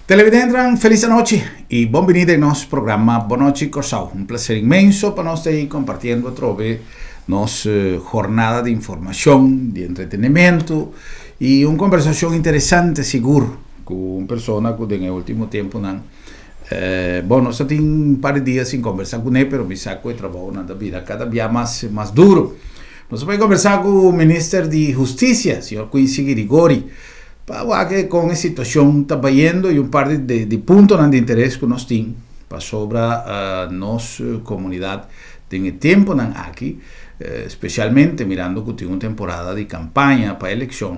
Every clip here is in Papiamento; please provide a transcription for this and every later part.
Televidentenan, felis anochi i bon bini den nos programa Bon Nochi Kòrsou. Un plaser inmenso pa nos ta ei kompartiendo atrobe nos jornada di informashon, di entretenimentu i un kombersashon interesante sigur ku un persona ku den e ultimo tempunan, bon, nos ta tin un par di dia sin kombersá kuné, pero mi sa ku e trabounan ta bira kada bia mas mas duru. Nos a bai kombersá ku Minister di Hustisia, señor Quincy Girigori. Pa wak kon e situashon ta bayendo i un par di di puntonan di interes ku nos tin pasobra nos komunidat den e tempunan aki, spesialmente mirando ku tin un temporada di kampaña pa elekshon,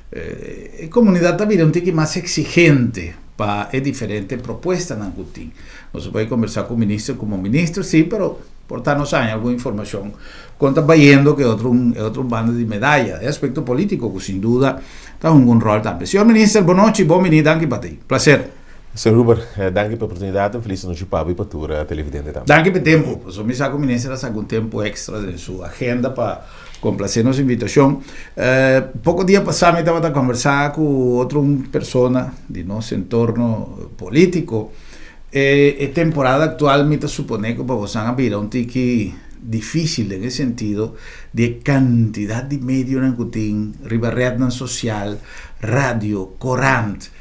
e komunidat ta bira un tiki mas eksigente pa e diferente propuestanan ku tin. Nos a bai kombersá ku minister komo minister, sí, pero por ta nos haña algun informashon kon ta bayendo ku e otro e otro banda di medaya, e aspekto polítiko ku sin duda Ta hunga un ròl tambe. Señor Minister, bon nochi, bon bini, danki pa ti. Placer. Señor Huber, danki pa e oportunidat en felis anochi pa bo i pa tur televidente tambe. Danki pa e tempu. Pasobra mi sa ku Minister a saka un tempu extra den su agenda pa komplase nos invitashon. Poko dia pasá mi tabata kombersá ku otro un persona di nos entorno polítiko. E temporada aktual mi ta suponé ku pa bosan a bira un tiki difísil den e sentido di e kantidat di medionan ku tin riba retnan sosial, radio, korant.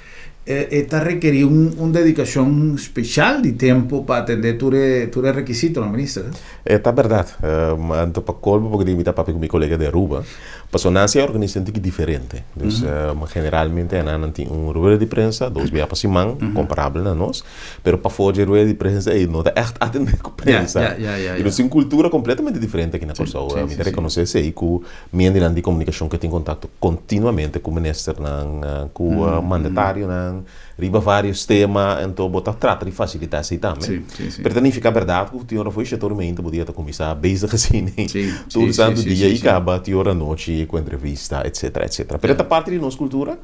E ta rekerí un dedikashon speshal di tempu pa atendé tur e tur e rekisitonan, Minister. E ta bèrdat. Anto pa kolmo porque mi ta papia ku mi kolega di Aruba, pasobra nan si a organisá un tiki diferente. Dus generalmente nan tin un rueda di prensa dos bia pa siman, komparabel na nos. Pero pafó dje rueda di prensa ei no ta ègt atendé ku prensa. I nos tin un kultura kompletamente diferente aki na Kòrsou. Mi ta rekonosé esei ku miendinan di komunikashon ke tin kontakto kontinuamente ku ministernan, ku mandatarionan riba vários tema. Anto bo ta trata di fasilitá esei tambe. Pero ta nifiká bèrdat ku tin ora for shete ora meinta bo dia ta kuminsá bezig asina tur santu dia i kaba tin ora anochi ku entrevista etsetera etsetera. Pero e ta parti di nos kultura.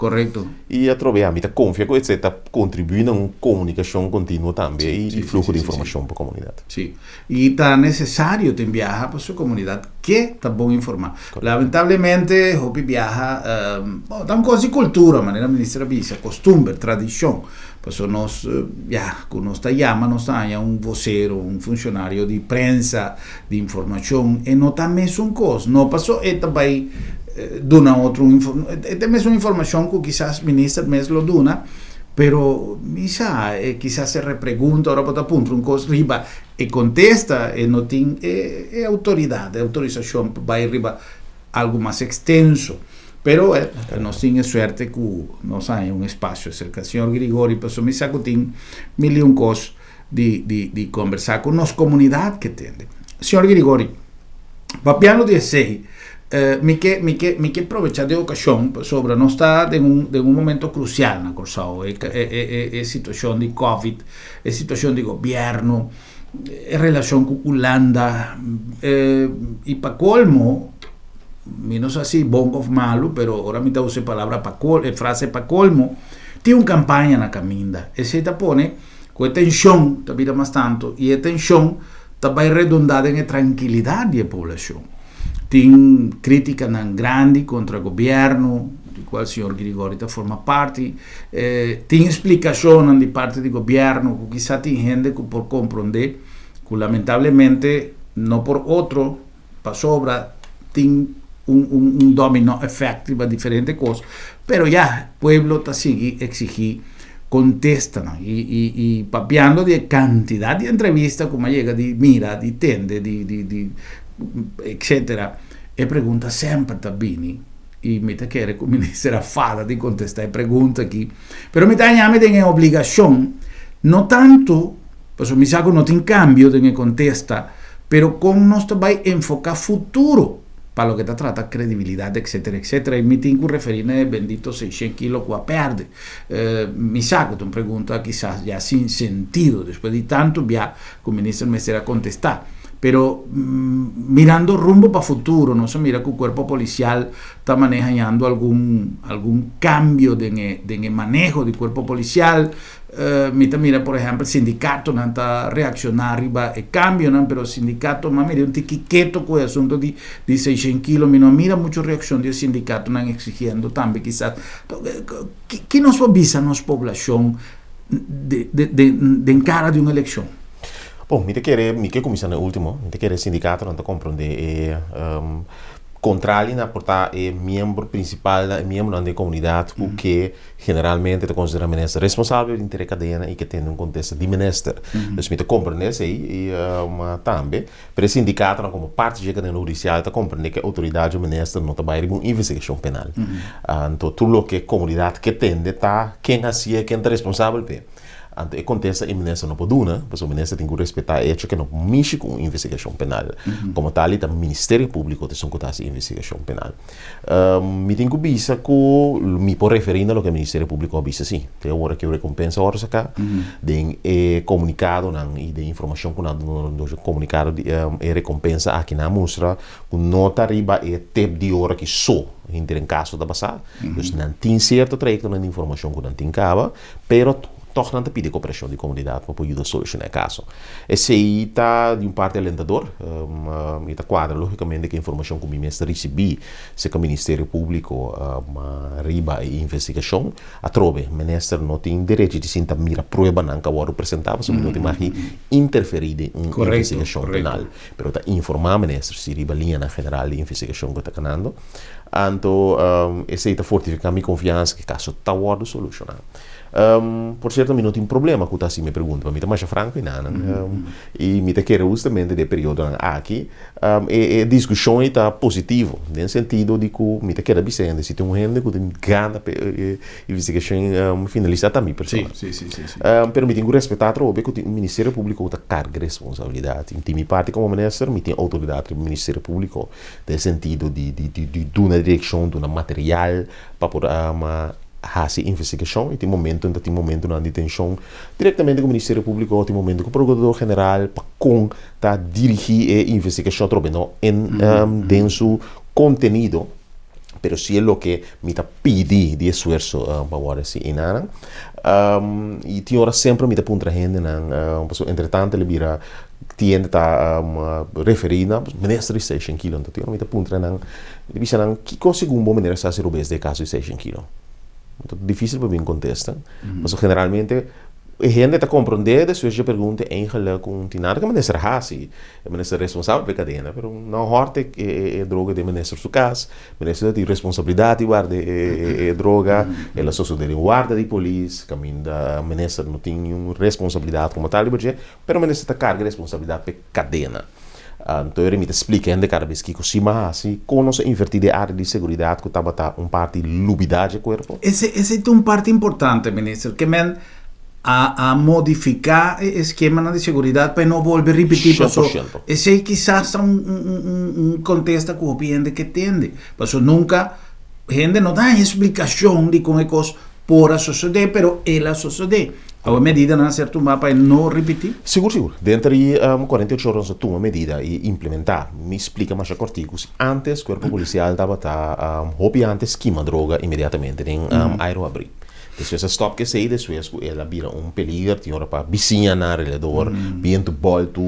I atrobe ami ta konfia ku esei ta kontribuí na un komunikashon kontinuo tambe i fluho di informashon pa komunidat. Sí. I ta nesesario tin biaha pa su komunidat ke ta bon informá. Lamentablemente hopi biaha, bon, ta un kos di kultura, manera minister a bisa, kostumber, tradishon. Pasobra nos, ya, ku nos ta yama nos ta haña un vosero, un funshonario di prensa, di informashon, e no ta mesun kos. No paso e ta bai duna otro un e ta mesun informashon ku kisas minister mes lo duna, pero mi sa e kisas e repregunta ora bo ta puntra un kos riba e kontesta e no tin e e outoridat, e outorisashon pa bai riba algu mas ekstenso. Pero nos tin e suerte ku nos haña un espasio aserka señor Grigori pasobra mi sa ku tin mil i un kos di di di kombersá ku nos komunidat ke tende. Señor Grigori, papiando di esei, mi ke mi ke mi ke probechá di e okashon pasobra nos ta den un den un momento krusial na Kòrsou, e e e situashon di covid, e situashon di gobièrnu, e relashon ku Hulanda, i pa kolmo, mi no sa si bon òf malu, pero ora mi ta usa e palabra pa kol e frase pa kolmo, tin un kampaña na kaminda. Esei ta pone ku e tenshon ta bira mas tantu i e tenshon ta bai redundá den e trankilidat di e poblashon. Tin krítikanan grandi kontra gobièrnu, di kual señor Grigori ta forma parti. Tin splikashonnan di parti di gobièrnu ku kisá tin hende ku por komprondé ku lamentablemente no por otro pasobra tin un un domino effect riba diferente kos, pero ya pueblo ta sigui eksigí kontestanan i i i papiando di e kantidat di entrevista ku mi a yega di mira, di tende, di di di etcetera, e pregunta semper ta bini i mi ta kere ku minister a fada di kontestá e pregunta aki, pero mi ta haña mi den e obligashon no tantu pasobra mi sa ku no tin kambio den e kontesta, pero kon nos ta bai enfoká futuro pa loke ta trata kredibilidat etcetera etcetera i mi tin ku referí na e bendito seishent kilo ku a pèrdè. Mi sa ku ta un pregunta kisas ya sin sentido despues di tantu bia ku minister mester a kontestá. Pero mirando rumbo pa futuro nos a mira ku kuerpo polisial ta manehañando algun algun kambio den e den e maneho di kuerpo polisial. Mi ta mira por ehèmpel sindikatonan ta reakshoná riba e kambionan pero sindikato m'a mira un tiki keto ku e asunto di di seishent kilo mi no a mira mucho reakshon di e sindikatonan eksigiendo tambe kisas. Ki nos por bisa nos poblashon? Den kara di un elekshon. Bon, mi ta kere, mi ke kuminsá na e último. Mi ta kere sindikatonan ta komprondé e kontrali na por ta e miembro prinsipal, e miembronan den komunidat ku ke generalmente ta konsiderá minister responsabel di inter e kadena i ke tende un kontesta di minister. Dus mi ta komprondé esei i tambe, pero e sindikatonan komo parti dje kadena hudisial ta komprondé ku e outoridat dje minister no ta bai riba un investigashon penal. Anto tur loke komunidat ke tende ta ken hasié, ken ta responsabel p'e. Anto e kontesta e minister no por duna, pasobra minister tin ku respetá e echo ke no por mishi ku un investigashon penal. Komo tal e ta Ministerio Públiko ta esun ku ta hasi investigashon penal. Mi tin ku bisa ku mi por referí na loke Ministerio Públiko a bisa sí. Te awor aki un rekompensa a wòrdu saká den e komunikadonan i den informashon ku nan a duna nos e komunikado di e rekompensa aki nan a mustra ku no ta riba e tep di ora aki so henter en kaso ta basá. Dus nan tin sierto trayektonan di informashon ku nan tin kaba. Pero tòg nan ta pidi koperashon di komunidat pa por yuda solushoná e kaso. Esei ta di un parti alentador i ta kuadra lógikamente ku e informashon ku mi mes ta risibí serka Ministerio Públiko riba e investigashon. Atrobe, minister no tin derecho di sinta mira pruebanan ku a wòrdu presentá pasobra mi no tin mag di interferí den un investigashon penal. Pero ta informá minister si riba liñanan general di investigashon ku ta kanando. Anto esei ta fortifiká mi konfiansa ku e kaso ta wòrdu solushoná. Por sierto mi no tin problema ku ta hasi mi pregunta, pa mi ta masha franko i nan. I mi ta kere hustamente den e periodonan aki e diskushon ei ta positivo, den sentido di ku mi ta keda bisa hende si tin un hende ku tin gana pa e investigashon finalisá ta mi persona. Pero mi tin ku respetá atrobe ku tin un Ministerio Públiko ku ta karga responsabilidat. I tin mi parti komo minister mi tin outoridat riba Ministerio Públiko. Den sentido di di duna direkshon, duna material pa por hasi investigashon i tin momento ta tin momentonan di tenshon direktamente ku Ministerio Públiko, tin momento ku Prokurador General pa kon ta dirigí e investigashon atrobe no en den su kontenido pero si e loke mi ta pidi di esfuerso pa wòrdu hasi enanan i tin ora semper mi ta puntra hendenan pasobra entretanto el a bira Tiende ta referí na minister di seishen kilo. Anto tin ora mi ta puntra nan, mi ta bisa nan, kiko segun bo manera sa hasi robes den e kaso di seishen kilo? Ta difísil pa bin kontesta, pasobra generalmente e hende ta komprondé despues dje pregunta eigenlik ku no tin nada ku e minister hasi. E minister responsabel pa e kadena, pero no hòrta e droga den minister su kas. Minister ta tin responsabilidat di warda e droga, el a sosodé den warda di polis, kaminda minister no tin niun responsabilidat komo tal riba dje. Pero minister ta karga responsabilidat p'e kadena. Anto mi ta splika hende kada bes kiko si m'a hasi, kon nos a invertí den área di seguridat ku tabata un parti lubidá dje kuerpo. Ese ese ta un parti importante, minister, ke men a a modifiká e eskemanan di seguridat pa e no bolbe ripití, paso esei kisas ta un un un un kontesta ku hopi hende ke tende, paso nunka hende no ta haña splikashon di kon e kos Por a sosodé, pero el a sosodé. Awe medidanan a ser tumá pa e no ripití? Sigur, sigur. Denter di 48 ora nos a tuma medida i implementá. Mi splika masha kòrtiku si ántes kuerpo polisial tabata hopi ántes kima droga inmediatamente den airo abrí. Despues a stòp ku esei despues ku el a bira un peliger tin ora pa bisiñanan alrededor, bientu bòltu,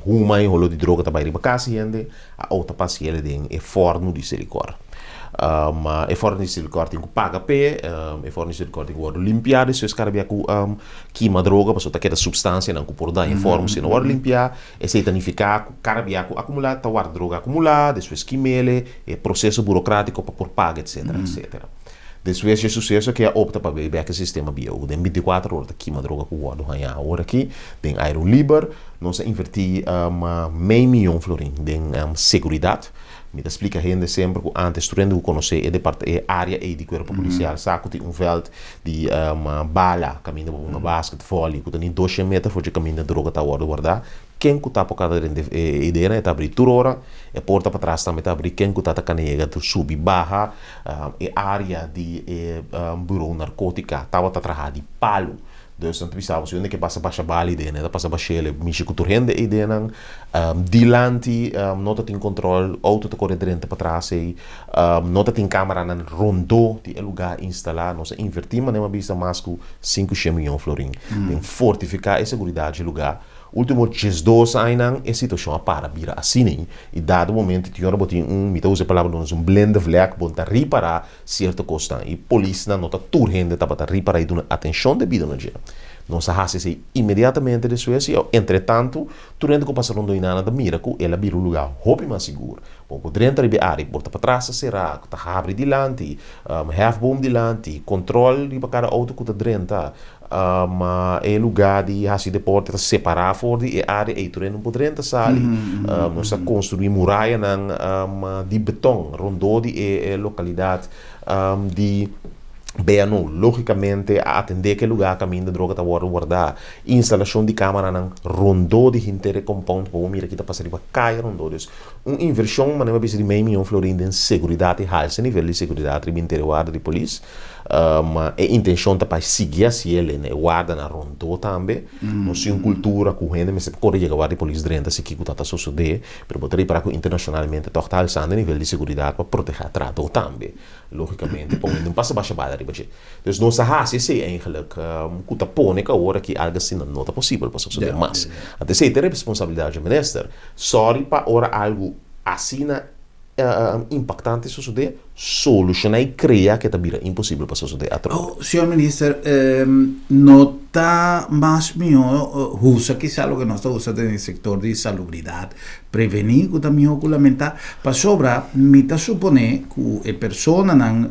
huma i holó di droga ta bai riba kas di hende. A outa pasiele den e fòrnu di Selikor. E fòrnu di Selikor tin ku paga p'e, e fòrnu di Selikor tin ku wòrdu limpiá despues kada bia ku kima droga pasobra ta keda supstansianan ku por daña e fòrnu si no wòrdu limpiá. Esei ta nifiká ku kada bia ku akumulá ta wòrdu droga akumulá, despues kim'el, e proseso burokratico pa por paga etsetera etsetera. Despues dje suseso aki a opta pa bay bek e sistema bieu. Den bintikuater ora ta kima droga ku wòrdu hañá. Awor aki den airu liber nos a invertí mei miyon florin den seguridat. Mi ta splika hende semper ku ántes tur hende ku konosé e depart e área ei di kuerpo polisial sa ku tin un vèlt di bala kaminda bo hunga basket, vòli ku ta ni doshen meter for dje kaminda droga ta wòrdu wardá. Ken ku ta por kada den e idea e ta abrí tur ora, e porta patras tambe ta abrí, ken ku ta ta kana yega tur subi baha. E área di e buró narkótika tabata traha di palu. Dus nan ta bisa bo si un ke pasa basha bali den, e ta pasa bash'el, e mishi ku tur hende ei den nan. Dilanti no ta tin kòntròl, outo ta kore drenta patras ei, no ta tin kámaranan rondó di e lugá instalá. Nos a invertí manera mi a bisa mas ku 500 mion florin den fortifiká e seguridat dje lugá. Ultimo 12 añanan e situacion a para bira asina y dado momento tin ora bo tin un, mi ta usa e palabra nos un blinde vlek, bo no ta ripara cierto cosnan y polisnan no ta tur hende tabata ripara y duna atencion debido na dje. Nos a hasi esei inmediatamente despues i entretantu tur hende ku pasa rondó i nan ta mira ku el a bira un lugá hopi mas sigur. Bo por drenta riba e área, por ta patras ta será, ku ta habri dilanti, hefboom dilanti, kontròl riba kada outo ku ta drenta. E lugá di hasi deporte ta separá for di e área ei, tur hende no por drenta sali. Nos a konstruí murayanan di beton rondó di e lokalidat di BNO. Lógikamente a atendé ku e lugá kaminda droga ta wòrdu wardá. Instalashon di kámaranan rondó di henter e compound pa bo mira ki ta pasa riba kaya rondó. Dus un invershon manera bo a bisa di mei mion florin den seguridat i halsa nivel di seguridat riba henter e warda di polis. E intenshon ta pa sigui hasi el na e wardanan rondó tambe. Nos tin un kultura ku hende mester kore yega warda di polis drenta si kiko ta ta sosodé, pero bo ta ripará ku internashonalmente tòg ta alsando e nivel di seguridat pa protehá trahadó tambe. Lógikamente pa un hende no pasa basha bala riba dje. Dus nos a hasi esei eigenlik ku ta pone ku awor aki algu asina no ta posibel pa sosodé mas. Anto esei ta e responsabilidat dje minister. Sòri pa ora algu asina impaktante sosodé, solushoná i krea ke ta bira imposibel pa sosodé atrobe. Oh, señor minister, no ta mas mihó usa kisá loke nos ta usa den e sektor di salubridat, prevení ku ta mihó ku lamentá? Pasobra mi ta suponé ku e personanan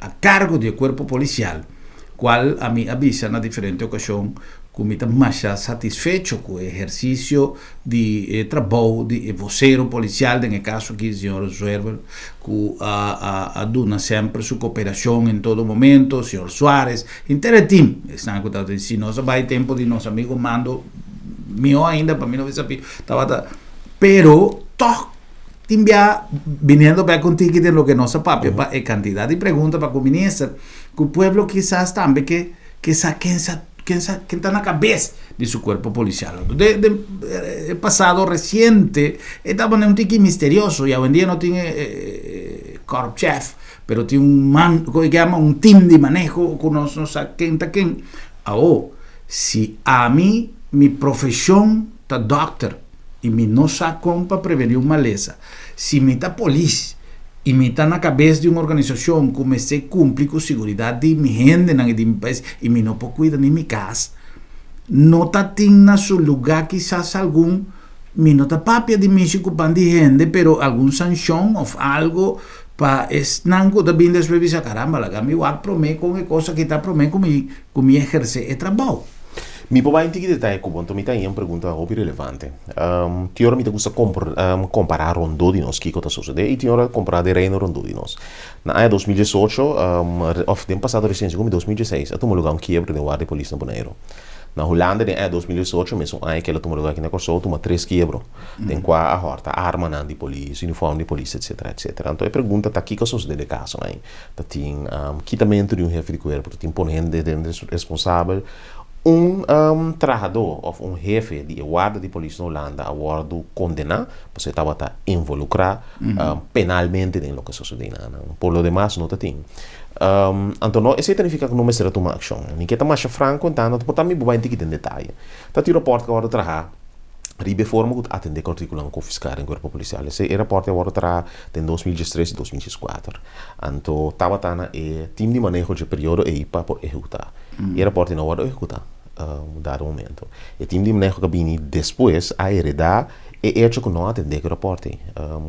a kargo di e kuerpo polisial, kual ami a bisa na diferente okashon ku mi ta masha satisfecho ku e ehersisio di e trabou di e vocero policial, den e caso aki señor Zwerver, cu a duna semper su cooperacion en todo momento, señor Suarez, henter e team, esnan cu tabata, si nos a bay tempo di nos amigo Mando, miho ainda, pa mi no bisa pi, tabata, pero toch tin bia biniendo bek un tiki den loke nos a papia pa e cantidad di pregunta pa cu minister, cu pueblo kisas tambe ke ke sa ken sa Ken sa ken ta na kabes di su kuerpo polisial. De den e pasado resiente e tabata un tiki misterioso i awendia no tin e korpschef pero tin un man ku e yama un team di maneho ku nos no sa ken ta ken. Awo si ami mi profeshon ta dòkter i mi no sa kon pa prevení un malesa, si mi ta polis i mi ta na kabes di un organisashon ku mester kumpli ku siguridat di mi hendenan i di mi pais i mi no por kuida ni mi kas, no ta tin na su lugá kisas algun, mi no ta papia di mishi ku pan di hende, pero algun sanshon òf algo pa esnan ku ta bin despues bisa, karamba laga mi wak promé kon e kos aki ta promé ku mi ku mi ehersé e trabou. Mi por bai un tiki detaye ku bo, anto mi ta haña un pregunta hopi relevante. Tin ora mi ta gusta kompará rondó di nos kiko ta sosodé i tin ora kompará den reino rondó di nos. Na aña 2018, òf den pasado resien, segun mi 2016, a tuma lugá un kiebro den warda di polis na Boneiru. Na Hulanda den aña 2018, mesun aña kela tuma lugá aki na Kòrsou, tuma tres kiebro, den kua a hòrta armanan di polis, uniform di polis, etsetera, etsetera. Anto e pregunta ta kiko a sosodé den e kasonan ei? Ta tin kitamentu di un hefe di kuerpo, ta tin pone hende den responsabel. Un trahadó òf un hefe di e warda di polis na Hulanda a wòrdu kondená pasobra e tabata involukrá penalmente den loke a sosodé na nan. Por lo demas no ta tin. Anto no esei ta nifiká ku no mester a tuma akshon. Mi ke ta masha franko en tanto, por ta mi bo bai un tiki den detaye. Ta tin rapòrt ku a wòrdu trahá riba e forma ku ta atendé ku artíkulonan konfiská den kuerpo polisial. Esei e rapòrt a wòrdu trahá den 2013 i 2014. Anto tabata na e tim di maneho dje periodo ei pa por ehekutá. E rapòrt ei no a wòrdu ehekutá un dado momento. E tim di maneho ku a bini despues a heredá e echo ku no a atendé ku e rapòrt ei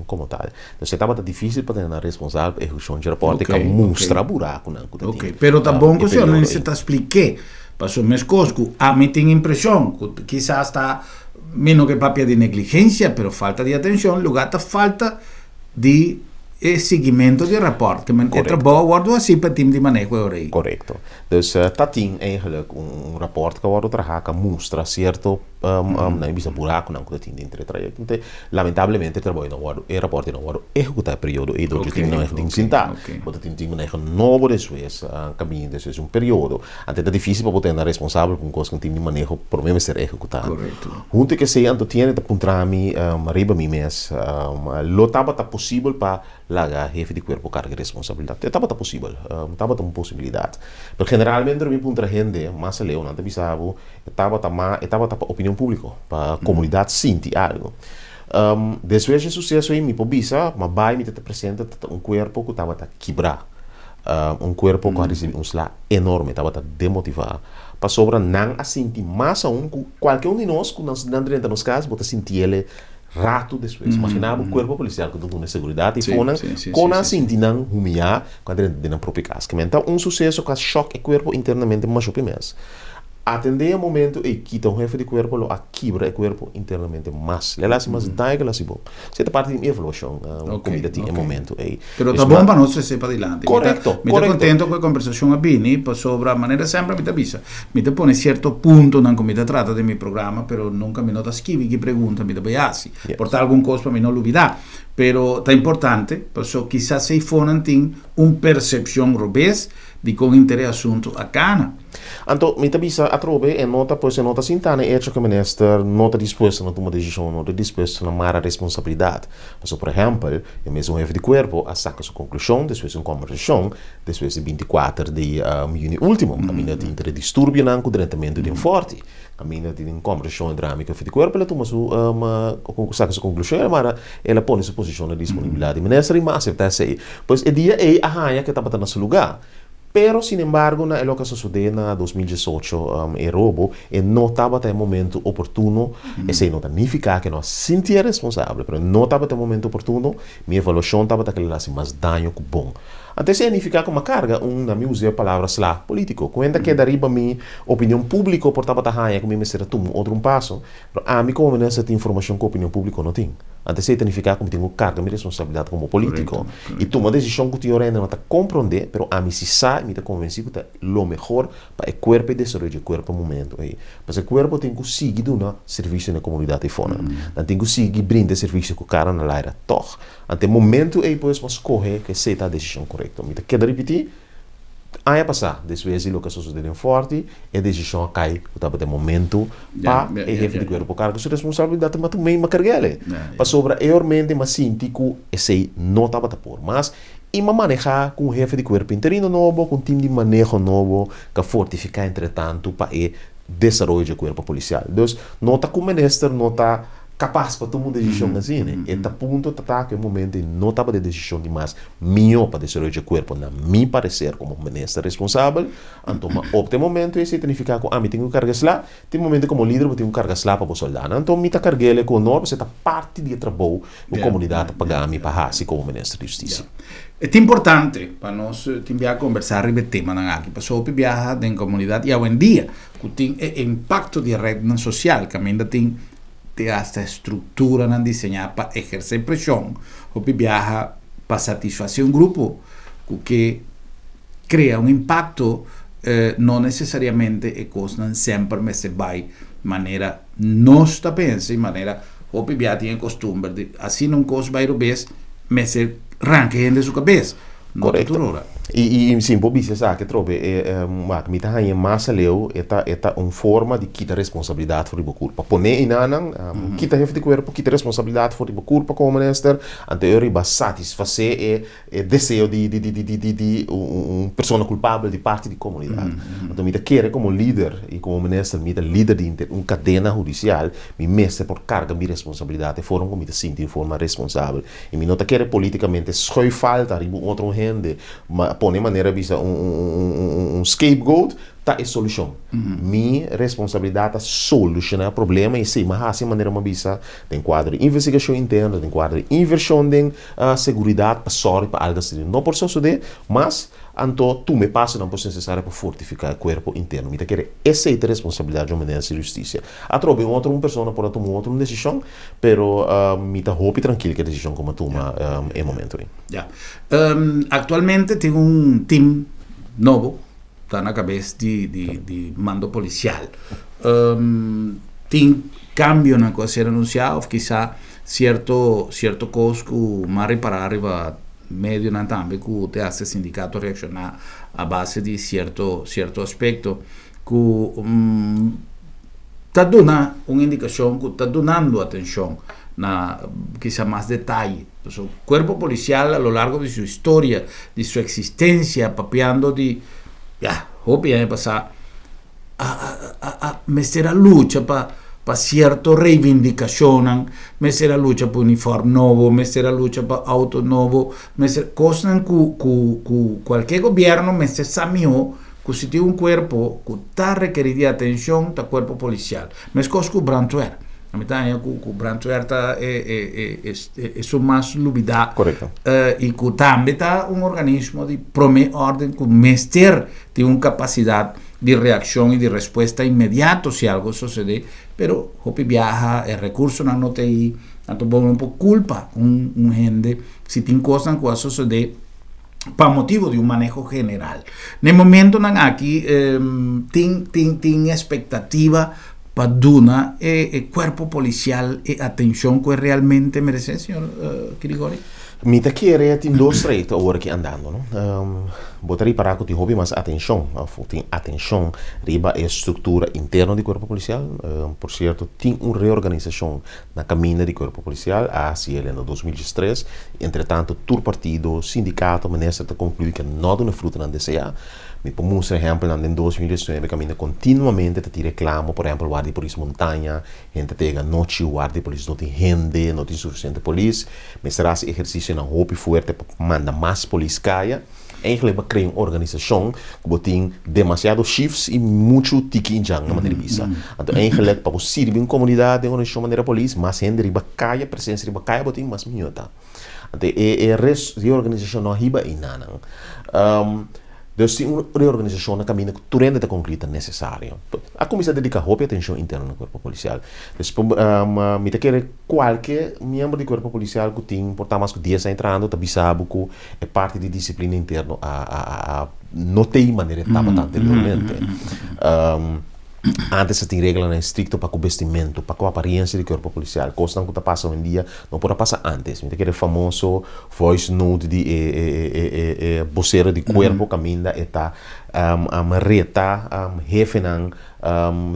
komo tal. Entonces e tabata difísil pa tene nan responsabel pa ehekushon dje rapòrt ei ku a mustra burakunan ku ta tin. Oké, pero ta bon ku señor minister ta splik'é. Pasobra meskos ku ami tin impreshon ku kisas ta mi no ke papia di negligensia pero falta di atenshon lugá ta falta di e siguimento di e rapòrt. Ke men e trabou a wòrdu hasi pa e tim di maneho e ora ei. Korekto. Dus ta tin eigenlik un rapòrt ku a wòrdu traha ku a mustra sierto nan e bisa burakunan ku ta tin denter e trayekto. Ente lamentablemente e trabou ei no wòrdu e rapòrt ei no wòrdu ehekutá e periodo ei dor dje tim di maneho tin sintá. Bo ta tin tim di maneho nobo despues kaminda despues di un periodo. Anto ta difísil pa bo tene nan responsabel pa un kos ku un tim di maneho promé mester ehekutá. Huntu ku esei anto tiene ta puntra mi riba mi mes, lo tabata posibel pa laga hefe di kuerpo karga e responsabilidat? E tabata posibel, tabata un posibilidat. Pero generalmente ora mi puntra hende mas aleu nan ta bisa bo e tabata ma e tabata pa opinion públiko, pa komunidat sinti algu. Despues di e suseso ei mi por bisa, ma bai mi ta presente ta un kuerpo ku tabata kibrá. Un kuerpo ku a risibí un sla enorme, tabata demotivá. Pasobra nan a sinti mas aun ku kualke un di nos ku nan drenta nos kas bo ta sintiele ratu despues. Imagina bo kuerpo polisial ku ta duna seguridat i fonan kon nan a sinti nan humiyá ku a drenta den nan propio kas. Kimen ta un suseso ku a shòk e kuerpo internamente masha hopi mes. Atendé e momento ei kita un hefe di kuerpo lo a kibra e kuerpo internamente mas. Lo a hasi mas daño ku lo a hasi bon. Esei ta parti di mi evaluashon ku mi ta tin e momento ei. Pero ta bon pa nos trese padilanti. Korekto, Mi ta kontento ku e kombersashon a bini pasobra manera semper mi ta bisa, mi ta pone sierto puntonan ku mi ta trata den mi programa pero nunka mi no ta skibi ki pregunta mi ta bai hasi. Por ta algun kos pa mi no lubidá. Pero ta importante paso kisas eifonan tin un persepshon robes di kon henter e asuntu a kana. Anto, mi ta bisa atrobe, e no ta, pues e no ta sinta na e echo ku e minister no ta dispuesto na tuma desishon, no ta dispuesto na mara responsabilidat. Pasobra, por ehèmpel, e mesun hefe di kuerpo a saka su konklushon despues di un kòmbersashon despues di 24 di yüni último, kaminda tin entre disturbionan ku drentamentu den Fòrti. Kaminda tin un kòmbersashon entre ami ku hefe di kuerpo, el a tuma su, saka su konklushon i el a mara, el a pone su posishon na disponibilidat di minister i mi a aseptá esei. Pues e dia ei a haña ku e tabata na su lugá. Pero sinembargo na e loke a sosodé na 2018 e robo, e no tabata e momento oportuno, esei no ta nifiká ku e no a sintié responsabel, pero e no tabata e momento oportuno, mi evaluashon tabata ku el a hasi mas daño ku bon. Anto esei a nifiká ku mi a karga un, na mi usa e palabra sla, polítiko. Kuenta keda riba mi opinion públiko por tabata haña ku mi mester a tuma un otro un paso, Pero ami komo minister tin informashon ku opinion públiko no tin. Anto esei ta nifiká ku mi tin ku karga mi responsabilidat komo polítiko i tuma desishon ku tin ora hende no ta komprondé, pero ami si sa i mi ta konvensí ku ta lo mehor pa e kuerpo i desaroyo di e kuerpo e momento ei. Pasobra e kuerpo tin ku sigui duna servisio na e komunidat eifonan. Nan tin ku sigui brinda e servisio ku kara na laira tòg. Anto e momento ei pues bo a skohe ku esei ta e desishon korekto. Mi ta keda ripití. Aña pasá, despues di loke a sosodé den Forti, e desishon a kai ku tabata e momentu pa e hefe di kuerpo karga su responsabilidat ma tum'é i ma karg'el. Pasobra e ormente m'a sinti ku esei no tabata por mas i m'a manehá ku un hefe di kuerpo interino nobo, ku un tim di maneho nobo ku a fortifiká entretantu pa e desaroyo dje kuerpo polisial. Dus, no ta ku minister no ta kapas pa tuma un desishon asina. E ta punto ta ta ku e momento ei no tabata e desishon di mas Mihó pa desaroyo dje kuerpo na mi pareser komo minister responsabel, anto ma opta e momento esei ta nifiká ku ami tin ku karga sla, tin momento komo lider bo tin ku karga sla pa bo soldánan, anto mi ta karg'el ku honor pasobra e ta parti di e trabou ku komunidat ta paga mi pa hasi komo minister di hustisia. E ta importante pa nos tin biaha kombersá riba e temanan aki, pasobra hopi biaha den komunidat i awendia ku tin e impakto di e retnan sosial kaminda tin te hasta strukturanan diseñá pa ehersé preshon, hopi biaha pa satisfasé un grupo ku ke krea un impakto, no nesesariamente e kosnan semper mester bai manera nos ta pensa i manera hopi biaha tin e kostumber di asina un kos bai robes mester ranka hende su kabes. No ta tur ora. I i sin por bisa esaki atrobe e wak mi ta haña mas aleu e ta e ta un forma di kita responsabilidat for di bo kurpa. Pone einanan kita hefe di kuerpo kita responsabilidat for di bo kurpa komo minister anto e riba satisfasé e e deseo di di di di di di un persona kulpabel di parti di komunidat. Anto mi ta kere komo lider i komo minister mi ta lider di un kadena hudisial mi mester por karga mi responsabilidat e forma ku mi ta sinti un forma responsabel. I mi no ta kere politikamente schuif falta riba un otro hende, ma pone manera bisa un un un scapegoat ta e solushon. Mi responsabilidat ta solushoná e problema i esei mi a hasi manera mi a bisa den kuadro di investigashon interno, den kuadro di invershon den seguridat pa sòru pa algu asina no por sosodé mas. Anto tuma e pasonan por nesesario pa fortifiká e kuerpo interno. Mi ta kere esei ta responsabilidat di un minister di hustisia. Atrobe un otro un persona por a tuma un otro un desishon, pero mi ta hopi trankil ku e desishon ku mi a tuma e momento ei. Ya. Aktualmente tin un tim nobo ta na kabes di di mando polisial. Tin kambionan ku a ser anunsiá òf kisá sierto sierto kos ku mi a ripará riba Medionan tambe ku te hasi sindikato reakshoná a base di sierto sierto aspekto ku ta duna un indikashon ku ta dunando atenshon na kisa mas detaye. Pasobra kuerpo polisial a lo largo di su historia, di su eksistensia, papiando di ya hopi aña pasá a a a mester a lucha pa pa sierto reivindikashonnan, mester a lucha pa uniform nobo, mester a lucha pa outo nobo, mester kosnan ku ku ku kualke gobièrnu mester sa mihó. Ku si tin un kuerpo ku ta rekerí di atenshon ta kuerpo polisial. Meskos ku brantwer. Mi ta haña ku ku brantwer ta e e e e esun mas lubidá. Korekto. I ku tambe ta un organismo di promé órden ku mester tin un kapasidat di reakshon i di respuesta inmediato si algo sosodé. Pero hopi biaha e rekursonan no ta ei. Anto bo no por kulpa un un hende si tin kosnan ku a sosodé. Pa motibo di un maneho general. Na e momentonan aki tin tin tin expectativa pa duna e e cuerpo policial e atencion cu e realmente merece, señor Grigori? Mi ta kere tin dos trayecto awor aki andando, no. Bo ta ripara cu tin hopi mas atencion of tin atencion riba e structura interno di cuerpo policial. Por cierto tin un reorganisacion Na kaminda di Kuerpo Polisial a hasi el na 2013 i entretanto tur partido, sindikato, minister ta konkluí ku no duna frutanan deseá. Mi por mustra ehèmpelnan den 2019 kaminda kontinuamente ta tin reklamo, por ehèmpel warda di polis Montaña, hende ta yega anochi, warda di polis no tin hende, no tin sufisiente polis. Mester hasi ehersisionan hopi fuerte pa manda mas polis kaya. Eigenlijk bo krea un organisashon ku bo tin demasiado shifts i muchu tiki indjan na manera di bisa. Anto eigenlijk pa bo sirbi un komunidat den organisashon manera polis mas hende riba kaya, presensia riba kaya bo tin mas mihó ta. Anto e e reorganisashon no a hiba einanan. Dus tin un reorganisashon na kaminda ku tur hende ta konkluí ta nesesario. A kuminsá dediká hopi atenshon interno na kuerpo polisial. Dus mi ta kere kualke miembro di kuerpo polisial ku tin por ta mas ku dies aña trahando ta bisa bo ku E parti di disiplina interno a a a no ta e manera e tabata anteriormente. Antes ta tin reglanan estricto pa cu bestimento, pa cu apariencia di cuerpo policial. Cosnan cu ta pasa hoy-en-dia no por a pasa antes. Mi ta kere e famoso voice note di e e e e e bocero di cuerpo caminda e ta reta hefenan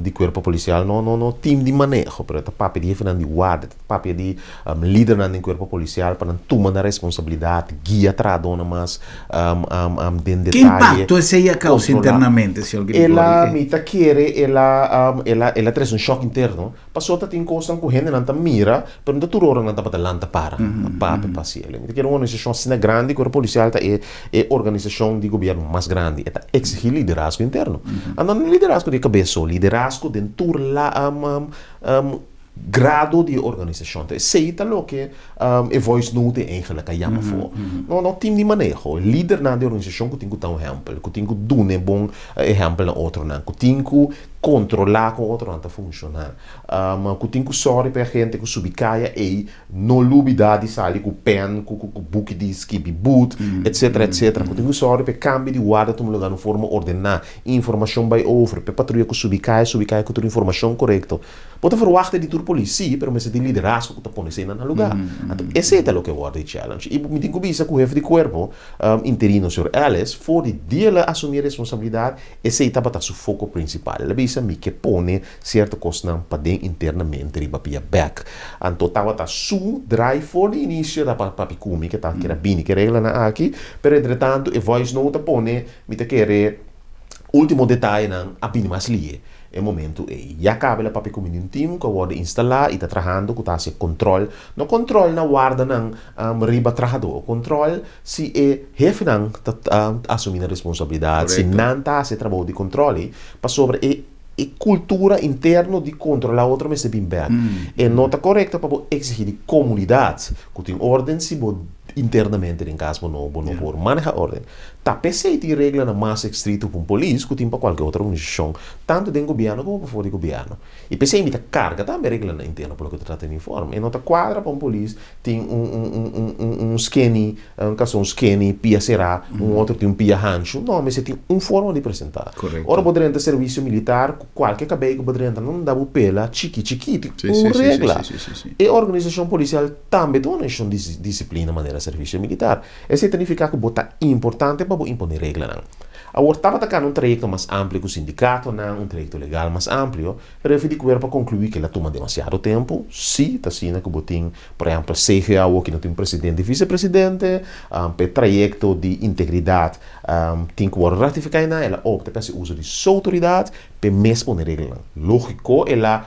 di cuerpo policial no no no team di maneho pero e ta papia di hefenan di guardia e ta papia di lidernan den cuerpo policial pa nan tuma nan responsabilidad guia trahadornan mas den Ki detaye impacto esey a causa controla internamente señor el Grigori? a mi ta kere el a el a el a trece un shock interno pasobra ta tin cosnan cu hendenan ta mira pero no ta tur ora nan tabata lanta para pa papia pa haci el mi ta kere un organisacion asina grandi cuerpo policial ta e E organisashon di gobièrnu mas grandi e ta eksigí liderazgo interno. Anto no liderazgo di e kabes so, liderazgo den tur la grado di e organisashon. Enton esei ta loke e voice note eigenlik a yama for. No no tim di maneho, lidernan di organisashon ku tin ku ta un ehèmpel, ku tin ku duna e bon ehèmpel na otronan, ku tin ku kontrolá kon otronan ta funshoná, ku tin ku sòri pa e hende ku subi kaya ei No lubida di sali ku pen, ku ku buki di skibi but, etcetera, etcetera. Ku tin ku sòru pa e kambio di warda tuma lugá na un forma ordená. Informashon bai over, pa e patruya ku subi kaya, subi kaya ku tur informashon korekto. Bo ta ferwachta di tur polis, sí, pero mester tin liderazgo ku ta pone eseinan na lugá. Anto esei ta loke wòrdu e challenge. I mi tin ku bisa ku hefe di kuerpo interino, señor Ellis, for di dia el a asumí e responsabilidat, esei tabata su foko prinsipal. El a bisa, Mi ke pone Cierto cosnan paden internamente riba pia bek. Anto tabata su draai for di inicio ta pa papi cumi ke ta kere bini ke reglanan aki, pero entretanto e voice note a pone mi ta kere ultimo detayenan a bini mas lie e momento ey. Ya caba el a papia cumi di un team cu a wordo instala y ta trahando cu ta haci e control, no control na wardanan riba trahador, control si e hefenan ta asumi nan responsabilidad, si nan ta haci e trabou di control ey, pasobra e E kultura interno di kontrolá otro mester bin bèk. E no ta korekto pa bo eksigí di komunidat ku tin órden si bo internamente den kas bo no bo no por maneha órden. Ta p'esei tin reglanan mas estrikto ku un polis ku tin pa kualke otro organisashon, tantu den gobièrnu komo pafor di gobièrnu. I p'esei mi ta karga tambe reglanan interno pa loke ta trata uniform. E no ta kuadra pa un polis tin un un un un un skinny Un kason skinny, pia será, un otro tin un pia hanchu. No, mester tin un forma di presentá. Ora bo drenta servisio militar, ku kualke kabei ku bo drenta, nan da bo pela chiki chiki, tin un regla. E organisashon polisial tambe ta un organisashon di disiplina manera servisio militar. Esei ta nifiká ku bo ta importante pa bo imponé reglanan. Awor tabata kana un trayekto mas amplio ku sindikatonan, un trayekto legal mas amplio, pero e fin di kuerpo a konkluí ku el a tuma demasiado tempu. Sí, ta asina ku bo tin Por ehempel, CGA awor ki no tin presidente i visepresidente, pa e trayekto di integridat tin ku wòrdu ratifiká einan, el a opta pa hasi uso di su outoridat, P'e mes pone reglanan. Lógiko el a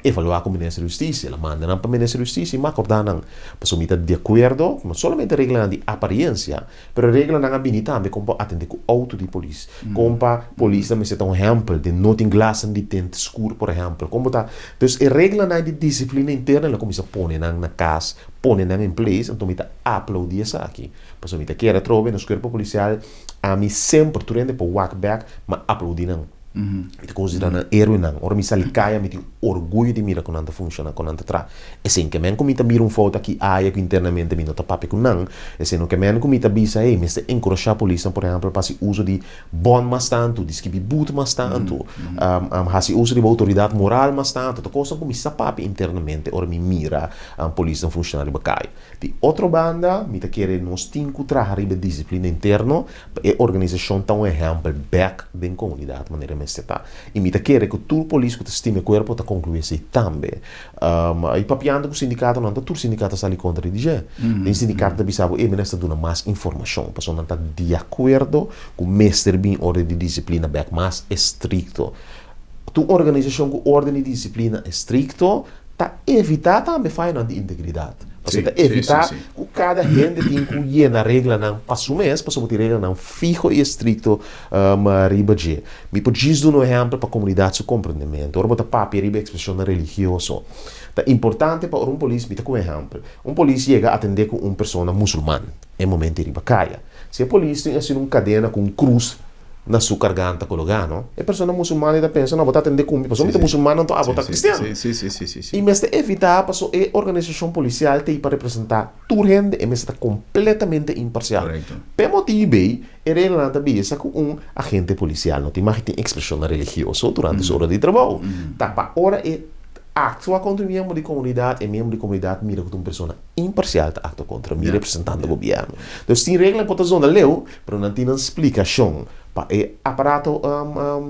evaluá ku Minister di Hustisia. El a manda nan pa Minister di Hustisia i mi a akordá nan. Pasobra mi ta di akuerdo ku no solamente reglanan di apariencia, pero reglanan a bini tambe kon pa atendé ku outo di polis. Kon pa polisnan mester ta un ehèmpel den no tin glasnan di tint skur por ehèmpel. Kon bo ta. Dus e reglanan di disiplina interno el a kuminsá pone nan na kas, pone nan in place, anto mi ta aplaudí esaki. Pasobra mi ta kere atrobe nos kuerpo polisial. Ami semper, tur hende por wak bek, m'a aplaudí nan. Mi ta konsiderá nan héroenan. Ora mi sali kaya, mi tin orguyo di mira ku nan ta funshoná, ku nan ta traha. Esei no ke men ku mi ta mira un fout aki aya ku internamente mi no ta papia ku nan. Esei no ke men ku mi ta bisa, hey, mester enkurashá polisnan, por ehèmpel, pa hasi uso di bòn mas tantu, di skibi but mas tantu, hasi uso di bo outoridat moral mas tantu. Ta kosnan ku mi sa papia internamente ora mi mira polisnan funshoná riba kaya. Di otro banda, mi ta kere nos tin ku traha riba e disiplina interno pa e organisashon ta un ehèmpel bèk den komunidat manera mester ta. I mi ta kere ku tur polis ku ta stima e kuerpo ta konkluí esei tambe. I papiando ku sindikatonan ta tur sindikato a sali kontra di dje. Den sindikato ta bisa bo e mester duna mas informashon pasobra nan ta di akuerdo ku mester bin orden di disiplina bèk mas estrikto. Tur organisashon ku orden di disiplina estrikto ta evitá tambe fayonan di integridat. Pasobra ta evitá ku kada hende tin ku yena reglanan pa su mes, pasobra bo tin reglanan fiho i estrikto riba dje. Mi por djis duna un ehèmpel pa komunidat su komprendementu. Ora bo ta papia riba ekspreshonnan religioso, ta importante pa ora un polis, mi ta ku un ehèmpel, un polis yega atendé ku un persona musulman e momento ei riba kaya. Si e polis tin asina un kadena ku un krus na su karganta kologá, no? E persona musulman ei ta pensa, no, bo ta atendé ku mi pasobra mi ta musulman anto abo ta kristian. I mester evitá pasobra e organisashon polisial ta ei pa representá tur hende, e mester ta kompletamente imparsial. P'e motibu ei, e reglanan ta bisa ku un agente polisial no tin mag tin ekspreshonnan religioso durante su ora di trabou. Ta pa ora e aktua kontra un miembro di komunidat, e miembro di komunidat mira ku ta un persona imparsial ta aktua kontra mi representando gobièrnu. Dus tin regla ku ta zona leu, Pero nan tin nan splikashon pa e aparato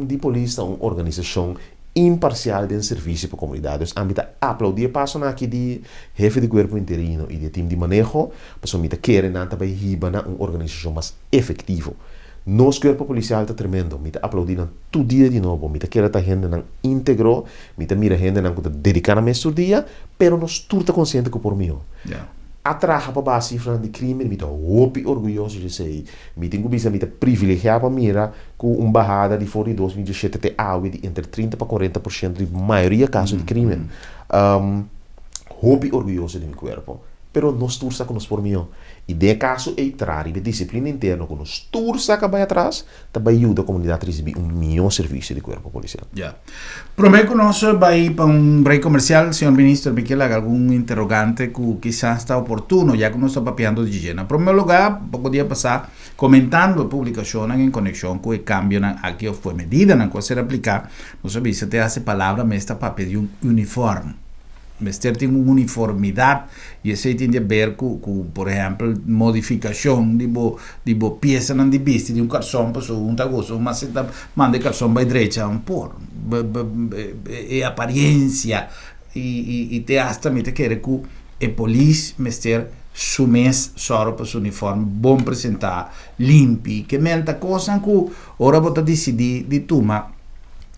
di polis ta un organisashon imparsial den servisio pa komunidat. Dus ami ta aplaudí e pasonan aki di hefe di kuerpo interino i di e tim di maneho, pasobra mi ta kere nan ta bai hiba na un organisashon mas efektivo. Nos kuerpo polisial ta tremendo, mi ta aplaudí nan tur dia di nobo, mi ta kere ta hendenan íntegro, mi ta mira hendenan ku ta dediká nan mes tur dia, pero nos tur ta konsiente ku por mihó. A traha pa baha sifranan di krimen, mi ta hopi orguyoso di esei. Mi tin ku bisa mi ta privilegiá pa mira ku un bahada di for di 2017 te awe di entre 30 pa 40% di mayoria kaso di krimen. Hopi orguyoso di mi kuerpo. Pero nos tur sa ku nos por mihó. I den e kaso ei traha riba e disiplina interno ku nos tur sa ka bai atras, ta bai yuda komunidat risibí un mihó servisio di kuerpo polisial. Ya. Promé ku nos bai pa un break komersial, señor Minister, mi kier laga algun interogante ku kisas ta oportuno, ya ku nos ta papiando di dje. Na promé lugá, poko dia pasá, komentando e publikashonnan en konekshon ku e kambionan aki òf ku e medidanan ku a ser apliká, nos a bisa te hasi palabra mes ta papia di un uniform. Mester tin un uniformidad y esey tin di haber cu, cu por ehempel, modificacion di bo, di bo piesanan di bisti di un carson, pasobra un ta gusta un mas ta manda e carson bay drecha un por e apariencia y, y, y te hasta mi ta kere cu e polis mester su mes sòru pa su uniform bon presenta, limpi, ke men ta cosnan cu ora bo ta dicidi di tuma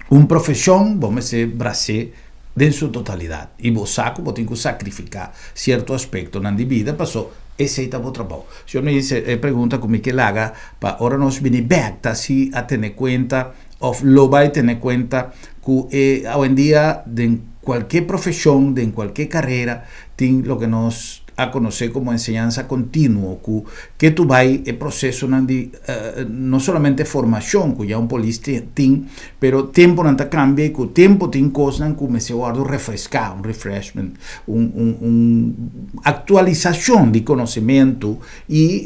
un profesion bo mester bras'e den su totalidat i bo sa ku bo tin ku sakrifiká sierto aspektonan di bida paso esei ta bo trabou. Señor Minister, e pregunta ku mi ke laga pa ora nos bini bèk ta si a tene kuenta òf lo bai tene kuenta ku e awendia den kualke profeshon, den kualke karera tin loke nos a konosé komo enseñansa kontinuo ku ke tu bai e prosesonan di no solamente formashon ku ya un polis tin Pero temponan ta cambia y cu tempo tin cosnan cu mester wordo refresca, un refreshment, un un un actualisacion di conocimento y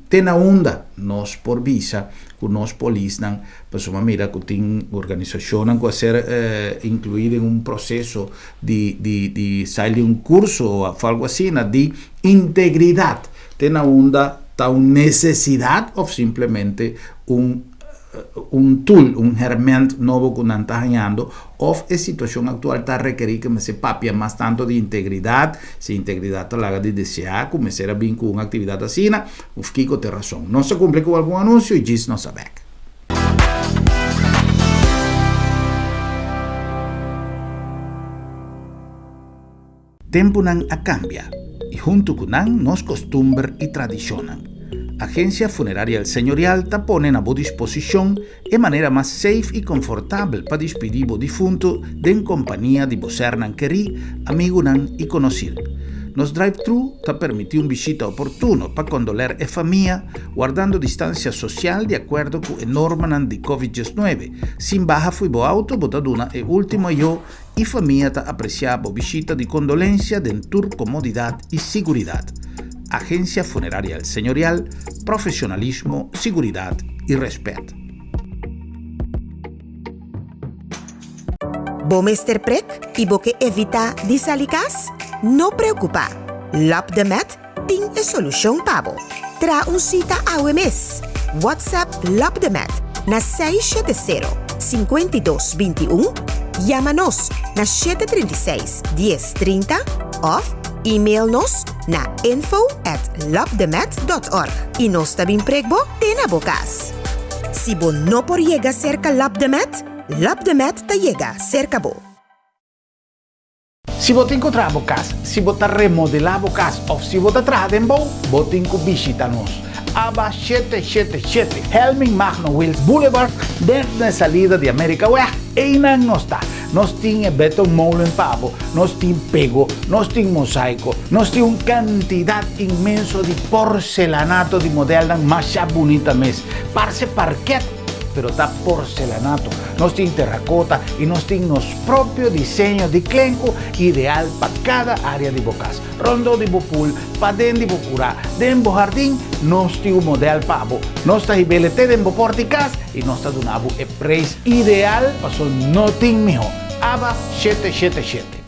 te na unda nos por bisa cu nos polisnan, pasobra mira cu tin organisacionnan cu a ser inclui den un proceso di di di sali di un curso of algo asina di integridad, te na unda ta un necesidad of simplemente un un tool, un herment nobo ku nan ta hañando òf e situashon aktual ta rekerí ku mester papia mas tantu di integridat, si integridat ta laga di deseá ku mester a bin ku un aktividat asina, òf kiko ta e rason. Nos ta kumpli ku algun anunsio i djis nos a bèk. Tempunan a kambia, i huntu ku nan nos kostumber i tradishonnan. Agensia Funeraria El Señorial ta pone na bo disposishon e manera mas safe i konfortabel pa dispidí bo difuntu den kompania di bo sernan kerí, amigunan i konosir. Nos drive-thru ta permití un bishita oportuno pa kondoler e famia, wardando distansia sosial di akuerdo ku e normanan di Covid 19. Sin baha fo'i bo auto bo ta duna e último ayó i famia ta apresiá bo bishita di kondolensia den tur komodidat i siguridat. Agensia Funeraria El Señorial, profesionalismo, siguridat i rèspèt. Bo mester prek i bo ke evitá di sali kas? No preokupá! Lab de Med tin e solushon pa bo. Traha un sita awe mes! WhatsApp Lab de Med na 670 52 21, yama nos na 736 10 30 òf email nos na info at labdemed.org i nos ta bin prek bo te na bo kas. Si bo no por yega serka Lab de Med, Lab de Med ta yega serka bo. Si bo tin ku traha bo kas, si bo ta remodelá bo kas òf si bo ta traha den bou, bo tin ku bishita nos. Aba 777 Helming Magno Wiels Boulevard, den e salida di Amerikaweg, einan nos ta. Nos tin e betonmolen pa bo, nos tin pego, nos tin mosaiko, nos tin un kantidat inmenso di porcelanato di modelnan masha bunita mes. Parse parket, pero ta porcelanato. Nos tin terrakota i nos tin nos propio diseño di klenku ideal pa kada área di bo kas. Rondó di bo pool, paden di bo kurá, den bo hardin, nos tin un modèl pa bo. Nos ta hib'el te den bo pòrt di kas i nos ta duna bo e preis ideal paso no tin mihó. Aba 777.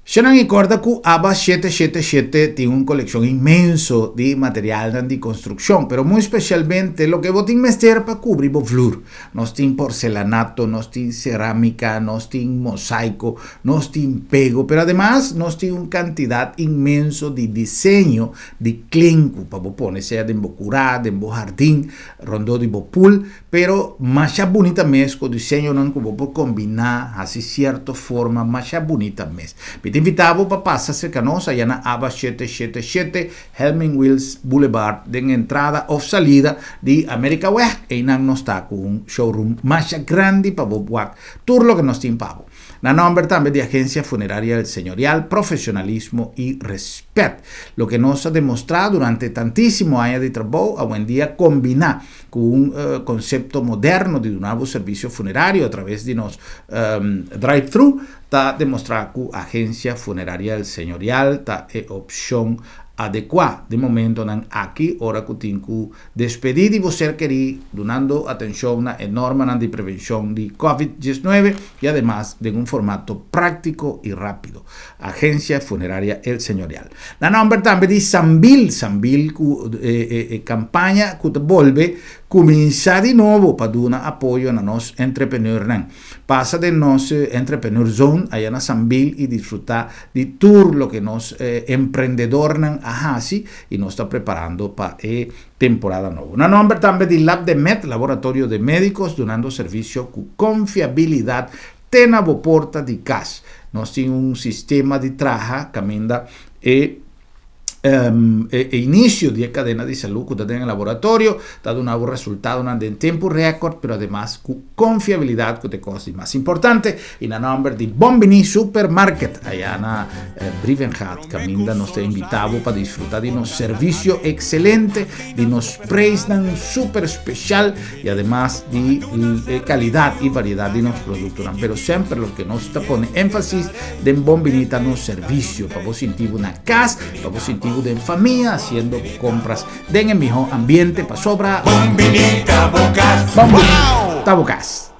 Shenan i kòrda ku Aba 777 tin un kolekshon inmenso di materialnan di konstrukshon, pero muy spesialmente loke bo tin mester pa kubri bo flur. Nos tin porcelanato, nos tin serámika, nos tin mosaiko, nos tin pego, pero ademas nos tin un kantidat inmenso di diseño di klinku pa bo pone sea den bo kurá, den bo hardin, rondó di bo pool. Pero masha bunita mes ku diseñonan ku bo por kombiná hasi sierto forma masha bunita mes. Mi ta invitá bo pa pasa serka nos aya na Aba 777 Helming Wiels Boulevard den entrada òf salida di Amerikaweg. Einan nos ta ku un showroom masha grandi pa bo wak tur loke nos tin pa bo. Na nòmber tambe di Agencia Funeraria El Señorial, profesionalismo y respet. Loke nos a demostrá durante tantísimo aña di trabou, awendia kombiná ku un konsepto moderno di duna bo servisio funerario a traves di nos drive-thru, ta demostrá ku Agencia Funeraria El Señorial ta e opshon adekuá den momentonan aki ora ku tin ku Despedí di bo ser kerí dunando atenshon na e normanan di prevenshon di Covid 19 i ademas den un formato práktiko i rápido. Agencia Funeraria El Señorial. Na nòmber tambe di Sambil, Sambil ku e kampaña ku ta bolbe kuminsá di nobo pa duna apoyo na nos entrepreneurnan. Pasa den nos Entrepreneur Zone aya na Sambil i disfrutá di tur loke nos emprendedornan a hasi i nos ta preparando pa e temporada nobo. Na nomber tambe di Labdemed, Laboratorio de Médicos, dunando servisio ku konfiabilidat te na bo porta di kas. Nos tin un sistema di traha kaminda e e inicio di e cadena di salud cu ta den e laboratorio ta duna bo resultadonan den tempo record, pero ademas cu confiabilidad cu ta e cos di mas importante. Y na nomber di Bon Bini Supermarket aya na Brievengat caminda nos ta invita bo pa disfruta di nos servicio excelente, di nos prijsnan super special y ademas di e calidad y variedad di nos productonan. Pero semper loke nos ta pone enfasis den Bon Bini ta nos servicio pa bo sinti bo na cas, pa bo sinti bo den famia haciendo bo compras den e miho ambiente pasobra Bon Bini ta bo cas. Bon Bini ta bo cas.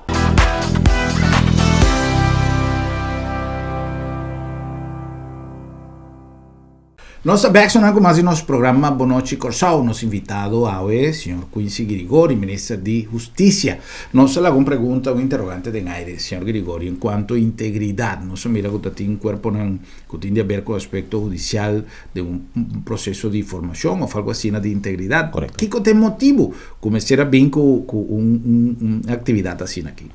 Nos ta bek sonan ku mas di nos programa Bon Nochi Kòrsou. Nos invitado awe, señor Quincy Girigori, minister di Hustisia. Nos a laga un pregunta, un interrogante den aire, señor Girigori, en kuanto integridat. Nos a mira ku ta tin kuerponan ku tin di aber ku aspekto hudisial den un proseso di formashon òf algu asina di integridat. Korekto. Kiko ta e motibu ku mester a bin ku ku un un aktividat asina aki?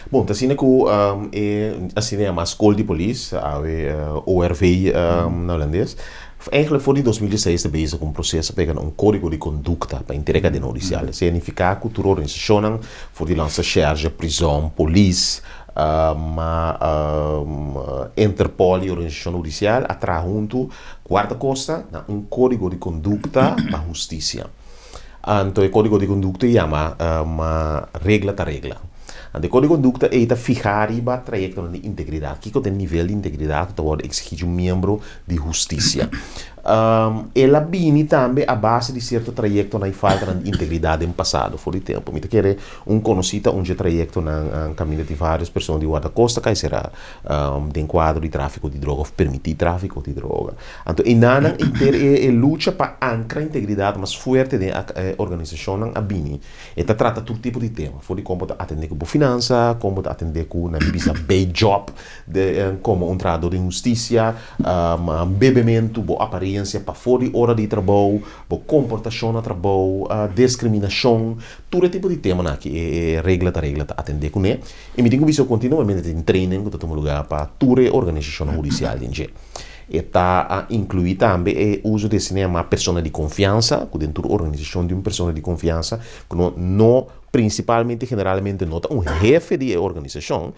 Bon, ta asina ku e asina yama skol di polis, awe ORV na hulandes, eigenlijk for di 2016 ta bezig ku un proseso pa yega na un kódigo di kondukta pa entrega den hudisial. Esei a nifiká ku tur organisashonnan for di Landsrecherche, prizòn, polis, Interpol i organisashon hudisial a traha huntu guardakosta na un kódigo di kondukta pa hustisia. Anto e kódigo di kondukta yama Regla ta Regla. Anto e kódigo di kondukta ei ta fihá riba trayektonan di integridat. Kiko ta e nivel di integridat ku ta wòrdu eksigí di un miembro di hustisia? El a bini tambe a base di sierto trayektonan i faltanan di integridat den pasado, for di tempu. Mi ta kere un konosí ta un dje trayektonan kaminda tin vários persona di Wardakosta kai será den kuadro di tráfiko di droga òf permití tráfiko di droga. Anto enanan henter e lucha pa ankra integridat mas fuerte den e organisashonnan a bini. E ta trata tur tipo di tema, for di kon bo ta atendé ku bo finansa, kon bo ta atendé ku nan bisa bay job de komo un trahadó den hustisia, bebementu, bo aparensia pafó di ora di trabou, bo komportashon na trabou, deskriminashon, tur e tipo di temanan aki e regla ta regla ta atendé kuné. I mi tin ku bisa ku kontinuamente tin training ku ta tuma lugá pa tur e organisashonnan hudisial den dje. E ta inkluí tambe e uso di esei yamá persona di konfiansa, ku den tur organisashon tin un persona di konfiansa ku no no prinsipalmente generalmente no ta un hefe di e organisashon,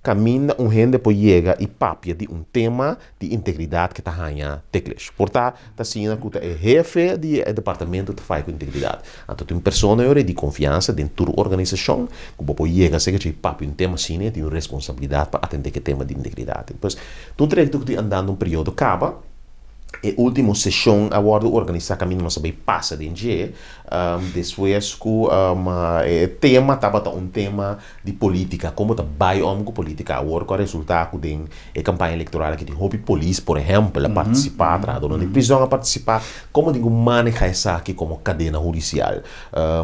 kaminda un hende por yega i papia di un tema di integridat ku ta haña ticklish. Por ta ta asina ku ta e hefe di e departamento ta faya ku integridat. Anto tin un persona yora di konfiansa den tur organisashon ku bo por yega serka dje i papia un tema asina i tin un responsabilidat pa atendé ku e tema di integridat. Pues, ta un trayekto ku tin andando un periodo kaba. E último seshon a wòrdu organisá kaminda nos a bai pasa den dje despues ku e tema tabata un tema di polítika, kon bo ta bai om ku polítika awor ku a resultá ku den e kampaña elektoral aki tin hopi polis por ehèmpel a partisipá, trahadónan di prizòn a partisipá, kon bo tin ku maneha esaki komo kadena hudisial?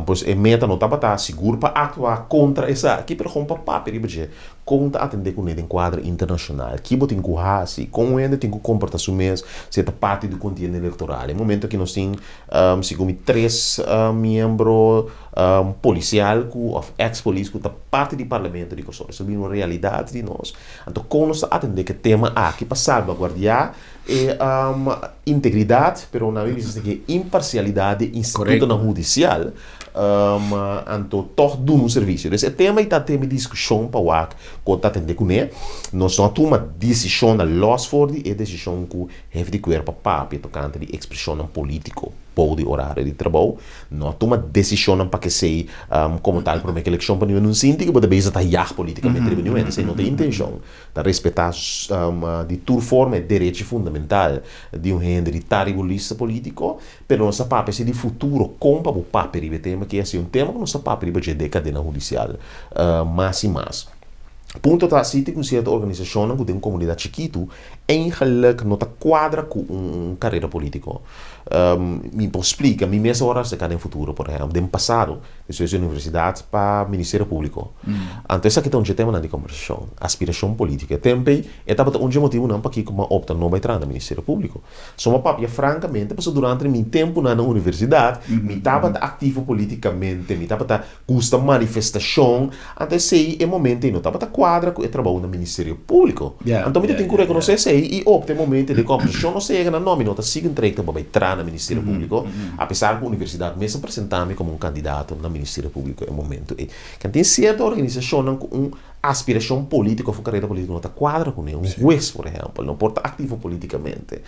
Pues e meta no tabata sigur pa aktua kontra esaki pero kon pa papia riba dje, kon ta atendé kuné den kuadro internashonal, ki bo tin ku hasi, kon un hende tin ku komportá su mes si e ta parti di kontienda elektoral. E momento aki nos tin segun mi tres miembro polisial ku òf eks polis ku ta parti di parlamento di Kòrsou. Esaki ta bini un realidat di nos. Anto kon nos ta atendé ku e tema aki pa salbaguardiá e integridat, pero nan mi bisa esaki e imparsialidat di e institutonan hudisial, anto tòg duna un servisio. Dus e tema ei ta tema di diskushon pa wak kon ta atendé kuné. Nos no a tuma desishonnan lòs for di e desishon ku hefe di kuerpo a papia tokante di ekspreshonnan polítiko bou di orario di trabou. No a tuma desishonnan pa kesei komo tal promé ku elekshon pa niun sinti ku bo ta bezig ta yag politikamente riba niun hende. Esei no ta e intenshon. Ta respetá di tur forma e derechi fundamental di un hende di ta riba un lista polítiko, pero nos ta papia si di futuro kon pa bo papia riba e tema ki a si un tema ku nos ta papia riba dje den kadena hudisial mas i mas. Punto ta si tin un sierto organisashonnan ku den un komunidat chikitu eigenlijk no ta kuadra ku un karera polítiko. Mi por splika, mi mes awor a aserká den futuro, por ehèmpel, den pasado despues di universidat pa Ministerio Públiko. Anto esaki ta un dje temanan di kombersashon, aspirashon polítiko. E tempu ei e tabata un dje motibunan pakiko mi a opta no bai traha na Ministerio Públiko. So mi a papia frankamente pasobra durante mi tempunan na universidat mi tabata aktivo polítikamente, mi tabata gusta manifestashon, anto esei e momento ei no tabata kuadra ku e trabou na Ministerio Públiko. Anto mi ta tin ku rekonosé esei i opta e momento den kombersashon nos ta yega na no, mi no ta sigui un trayekto pa bai traha na Ministerio Públiko, apesar ku universidat mes a presentá mi komo un kandidato na Ministerio Públiko e momento ei. Ken tin sierto organisashonnan ku un aspirashon polítiko òf un karera polítiko no ta kuadra kuné, un hues por ehèmpel no por ta aktivo polítikamente.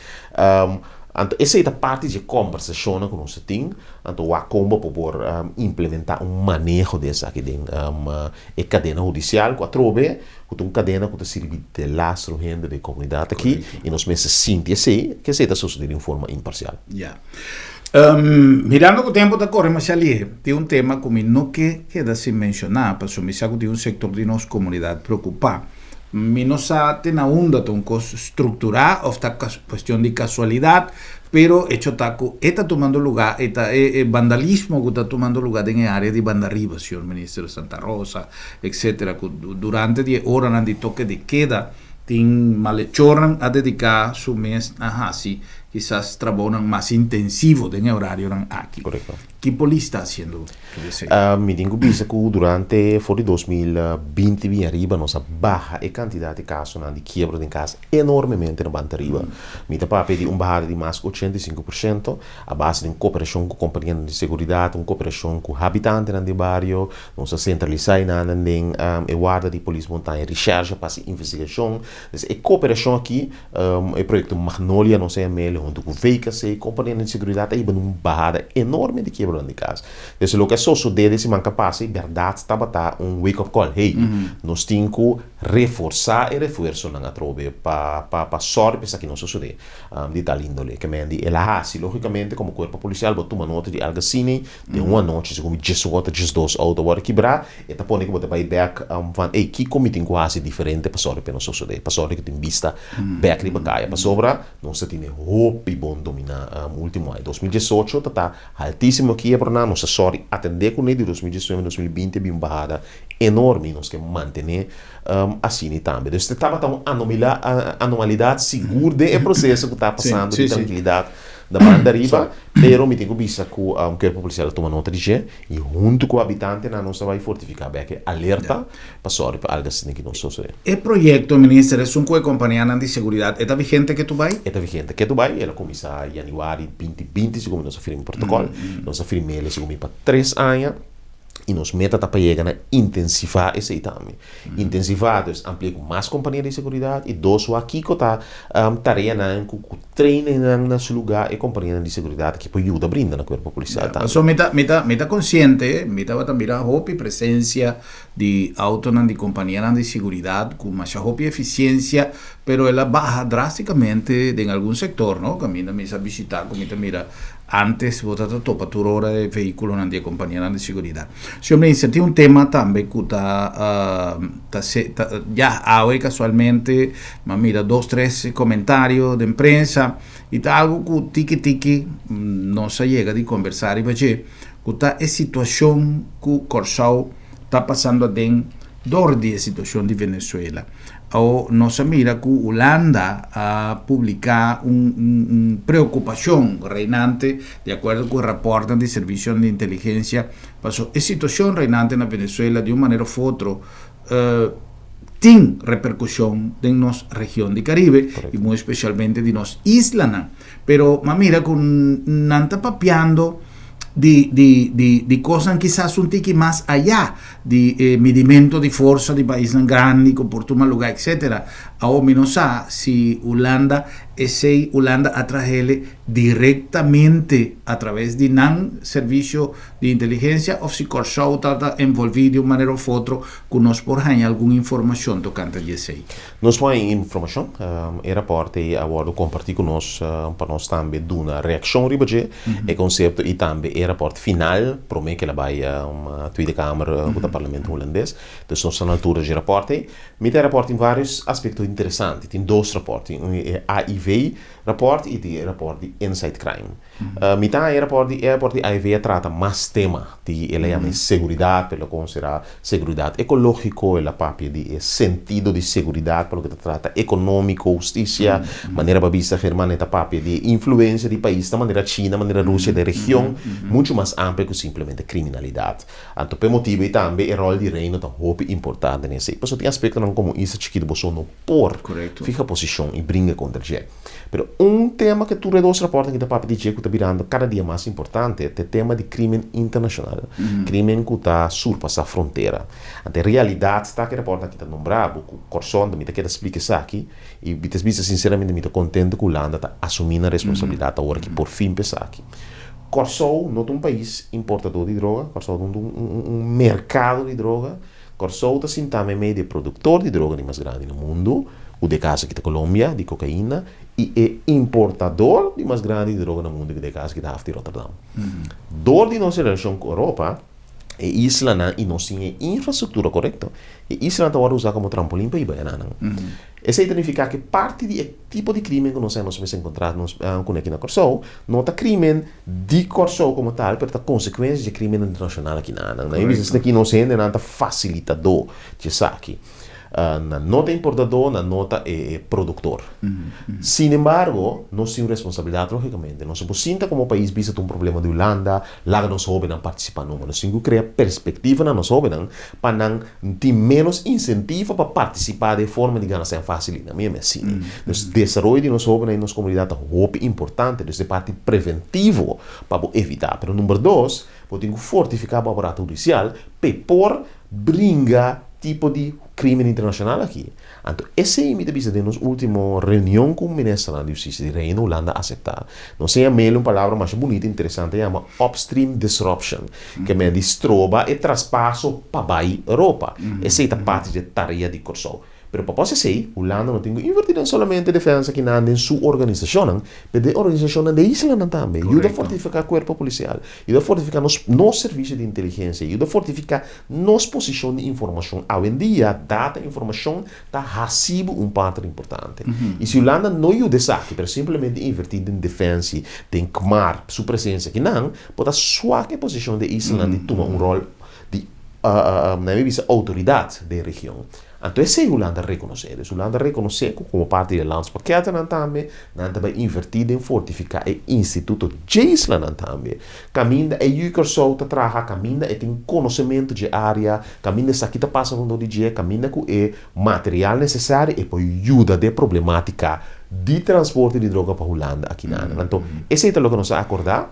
Anto esei ta parti dje kombersashonnan ku nos ta tin, anto wak kon bo por implementá un maneho di esaki den e kadena hudisial ku atrobe ku ta un kadena ku ta sirbi de lastro hende den komunidat aki i nos mester sinti esei ku esei ta sosodé di un forma imparsial. Ya. Mirando ku tempu ta kore masha lihe, tin un tema ku mi no ke keda sin menshoná pasobra mi sa ku tin un sektor di nos komunidat preokupá. Mi no sa te na unda ta un kos strukturá òf ta kuestion di kasualidat. Pero hecho ta ku e ta tumando lugá, e ta e e vandalismo ku ta tumando lugá den e área di Bandariba, señor Minister, Santa Rosa, etcetera, ku durante di e oranan di toke de keda tin malechornan a dediká su mes na hasi kisas trabounan mas intensivo den e orarionan aki. Korekto. Ki polis ta hasiendo tur esei? Mi tin ku bisa ku durante for di 2020 bin ariba nos a baha e kantidat di kasonan di kiebro den kas enormemente na banda riba. Mi ta papia di un bahada di mas ku 85% a base di un koperashon ku kompanianan di seguridat, un koperashon ku habitantenan di bario. Nos a sentralisá enanan den e warda di Polis Montaña Risherge pa hasi investigashon. Dus e koperashon aki, e proyekto Magnolia nos a yam'el huntu ku VKC, kompanianan di seguridat a hiba na un bahada enorme di kiebronan di kas. Dus loke a sosodé den siman ku a pasa e bèrdat tabata un wake up call, hey, nos tin ku reforsá e refuersonan atrobe pa pa pa sòru pa esaki no sosodé di tal índole. Ke men di el a hasi. Lógikamente komo kuerpo polisial bo tuma nota di algu asina den un anochi segun mi 11 òf 12 outo a wòrdu kibrá e ta pone ku bo ta bai bèk van ey kiko mi tin ku hasi diferente pa sòru pa e no sosodé pa sòru ku tin bista bèk riba kaya pasobra nos ta tene hopi bon dominá último aña 2018 ta ta haltísimo kiebronan nos a sòru atendé kuné di 2019 2020 a bin un bahada enorme y nos ke mantené asini tambe. Dus te tabata un anomalidat sigur den e proseso ku ta pasando di trankilidat na banda ariba, pero mi tin ku bisa ku Kuerpo Polisial a tuma nota di dje y huntu ku habitantenan nos ta bai fortifiká bek e alerta pa sòru pa algu asina ki no sosodé. E proyekto, Minister, esun ku e kompanianan di seguridat, e ta vigente ketu bai? E ta vigente ketu bai. El a kuminsá yanüari 2020 segun mi nos a firma e protokòl. Nos a firm'el segun mi pa tres aña. I nos meta ta pa yega na intensivá esei tambe. Intensivá, dus ampliá ku mas kompania di seguridat i dos wak kiko ta tareanan ku ku trainingnan na su lugá e kompanianan di seguridat aki por yuda brinda na kuerpo polisial tambe. Pasobra mi ta mi ta mi ta konsiente, mi tabata mira hopi presensia di autonan di kompanianan di seguridat ku masha hopi efisiensia, pero el a baha drástikamente den algun sektor, no, kaminda mi sa bishitá ku mi ta mira Antes bo ta ta topa tur ora e vehiculonan di e companianan di seguridad. Señor Minister, tin un tema tambe cu ta ta se ta ya awe casualmente m'a mira dos tres comentario den prensa y ta algo cu tiki tiki nos a yega di conversa riba dje cu ta e situacion cu Corsou ta pasando aden dor di e situacion di Venezuela. Awo nos a mira ku Hulanda a publiká un un preokupashon reinante di akuerdo ku rapòrtnan di servisionan di inteligensia paso e situashon reinante na Venezuela di un manera òf otro tin reperkushon den nos region di Karibe i muy spesialmente di nos islanan. Pero m'a mira ku nan ta papiando di di di di kosnan kisas un tiki mas ayá di e midimento di forsa di paisnan grandi ku por tuma lugá etcetera. Awor mi no sa si Hulanda esei Hulanda a trahele direktamente a traves di nan servisio di inteligensia òf si Kòrsou ta ta envolví di un manera òf otro ku nos por haña algun informashon tokante di esei. Nos por haña informashon. E rapòrt ei a wòrdu kompartí ku nos pa nos tambe duna reakshon riba dje, e konsepto i tambe e rapòrt final promé ku el a bai Tweede Kamer ku ta Parlamento Hulandes. Dus nos ta na altura dje rapòrt ei. Mi ta e rapòrt tin vários aspekto interesante. Tin dos rapòrt. Tin un e AIV rapòrt i tin e rapòrt di Inside Crime. Mi ta haña e rapòrt di e rapòrt di AIV a trata mas tema di el a yama e seguridat, el a konsiderá seguridat ekológiko, el a papia di e sentido di seguridat pa loke ta trata ekonómiko, hustisia, manera bo a bisa German e ta papia di e influensia di paisnan manera China, manera Rusia den region muchu mas amplio ku simplemente kriminalidat. Anto p'e motibu ei tambe e ròl di Reino ta hopi importante den esei. Pasobra tin aspektonan komo isla chikitu boso no por fiha posishon i bringa kontra dje. Pero un tema ke tur e dos raportnan ki ta papia di dje ku ta birando kada dia mas importante ta e tema di krimen internashonal, krimen ku ta surpasá frontera. Anto e realidat ta ku e raportnan aki ta nombra bo ku Kòrsou, anto mi ta keda splika esaki i mi ta bisa sinseramente mi ta kontento ku Hulanda ta asumí nan responsabilidat awor ki por fin pa esaki. Kòrsou no ta un pais importadó di droga, Kòrsou no ta un merkado di droga, Kòrsou ta sintá meimei di e produktor di droga di mas grandi na mundu, ku den kaso aki ta Kolombia, di kokaina, i e importador di mas grandi di droga na mundu, ku den kaso aki ta haf di Rotterdam. Dor di nos relashon ku Europa, E islanan i nos tin e infrastruktura korekto, e islanan ta wòrdu usá komo trampolin pa hiba enanan. Esei ta nifiká ku parti di e tipo di krímen ku nos a nos mester enkontrá nos kuné aki na Kòrsou no ta krímen di Kòrsou komo tal, pero ta konsekuensia di e krímennan internashonal aki na nan. Nan a bisa esaki nos hendenan ta fasilitadó di esaki. Nan no ta importadó, nan no ta e produktor. Sin embargo, nos tin un responsabilidat lógikamente. Nos no por sinta komo pais bisa ta un problema di Hulanda, laga nos hóbennan partisipá numa. Nos tin ku krea perspektiva na nos hóbennan pa nan tin ménos insentivo pa partisipá den forma di gana sèn fásil i nan mi a asina. Dus desaroyo di nos hóbennan i nos komunidat ta hopi importante. Dus e parti preventivo pa bo evitá. Pero number dos, bo tin ku fortifiká bo aparato hudisial p'e por bringa tipo di crimen internacional aki. Anto esey mi ta bisa den nos ultimo reunion cu ministernan di Husticia di Reino Hulanda a acepta. Nos a yam'el un palabra masha bunita interesante a yama upstream disruption, ke men di stroba e traspaso pa bay Europa. Esey ta parti di e tarea di Corsou. Pero pa pos esey, Hulanda no tin cu inverti den solamente defensa kinan den su organisacionnan, pero den organisacionnan den islanan tambe. Yuda fortifica cuerpo policial, yuda fortifica nos nos servicio di inteligencia, yuda fortifica nos posicion di informacion. Awendia, data, informacion ta haci bo un partner importante. Y si Hulanda no yuda esaki, pero simplemente inverti den defensie, den kmar su presencia kinan, por ta swak e posicion di e islanan di tuma un rol di, nan mi bisa, autoridad den region. Anto esei Hulanda rekonosé. Dus Hulanda rekonosé ku komo parti di e landspakketennan tambe, nan ta bai invertí den fortifiká e instituto dje islanan tambe. Kaminda e yu Kòrsou ta traha, kaminda e tin konosementu dje área, kaminda esaki ta pasa rondó di dje, kaminda ku e material nesesario e por yuda den problemátika di transporte di droga pa Hulanda akinan. Anto esei ta loke nos a akordá.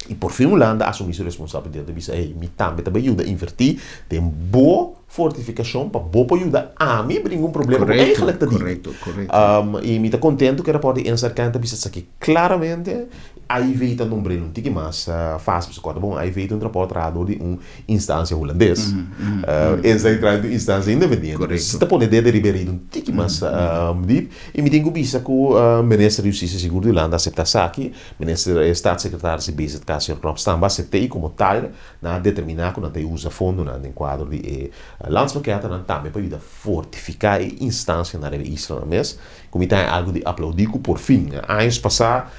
I por fin Hulanda a asumí su responsabilidat di bisa, Hey, mi tambe ta bai yuda invertí den bo fortifikashon pa bo por yuda ami bringa un problema ku eigenlijk ta di mi. I mi ta kontentu ku e rapòrt di Inside Kant ta bisa esaki klaramente. AIV ta nombr'é un tiki mas fásil, pasobra kòrda bon, AIV ta un rapòrt traha dor di un instansia hulandes. Inside traha di un instansia independiente. Si ta pone dede riba e rida un tiki mas dip. I mi tin ku bisa ku Minister di Hustisia sigur di Hulanda a aseptá esaki. Minister e Staatssecretaris di BZK, señor Knops, tambe a acepta y como tal nan a determina cu nan ta usa fondonan den cuadro di e landspakketnan tambe pa yuda fortifica e instancianan riba e islanan mes. Cu mi ta haña algo di aplaudi cu por fin años pasa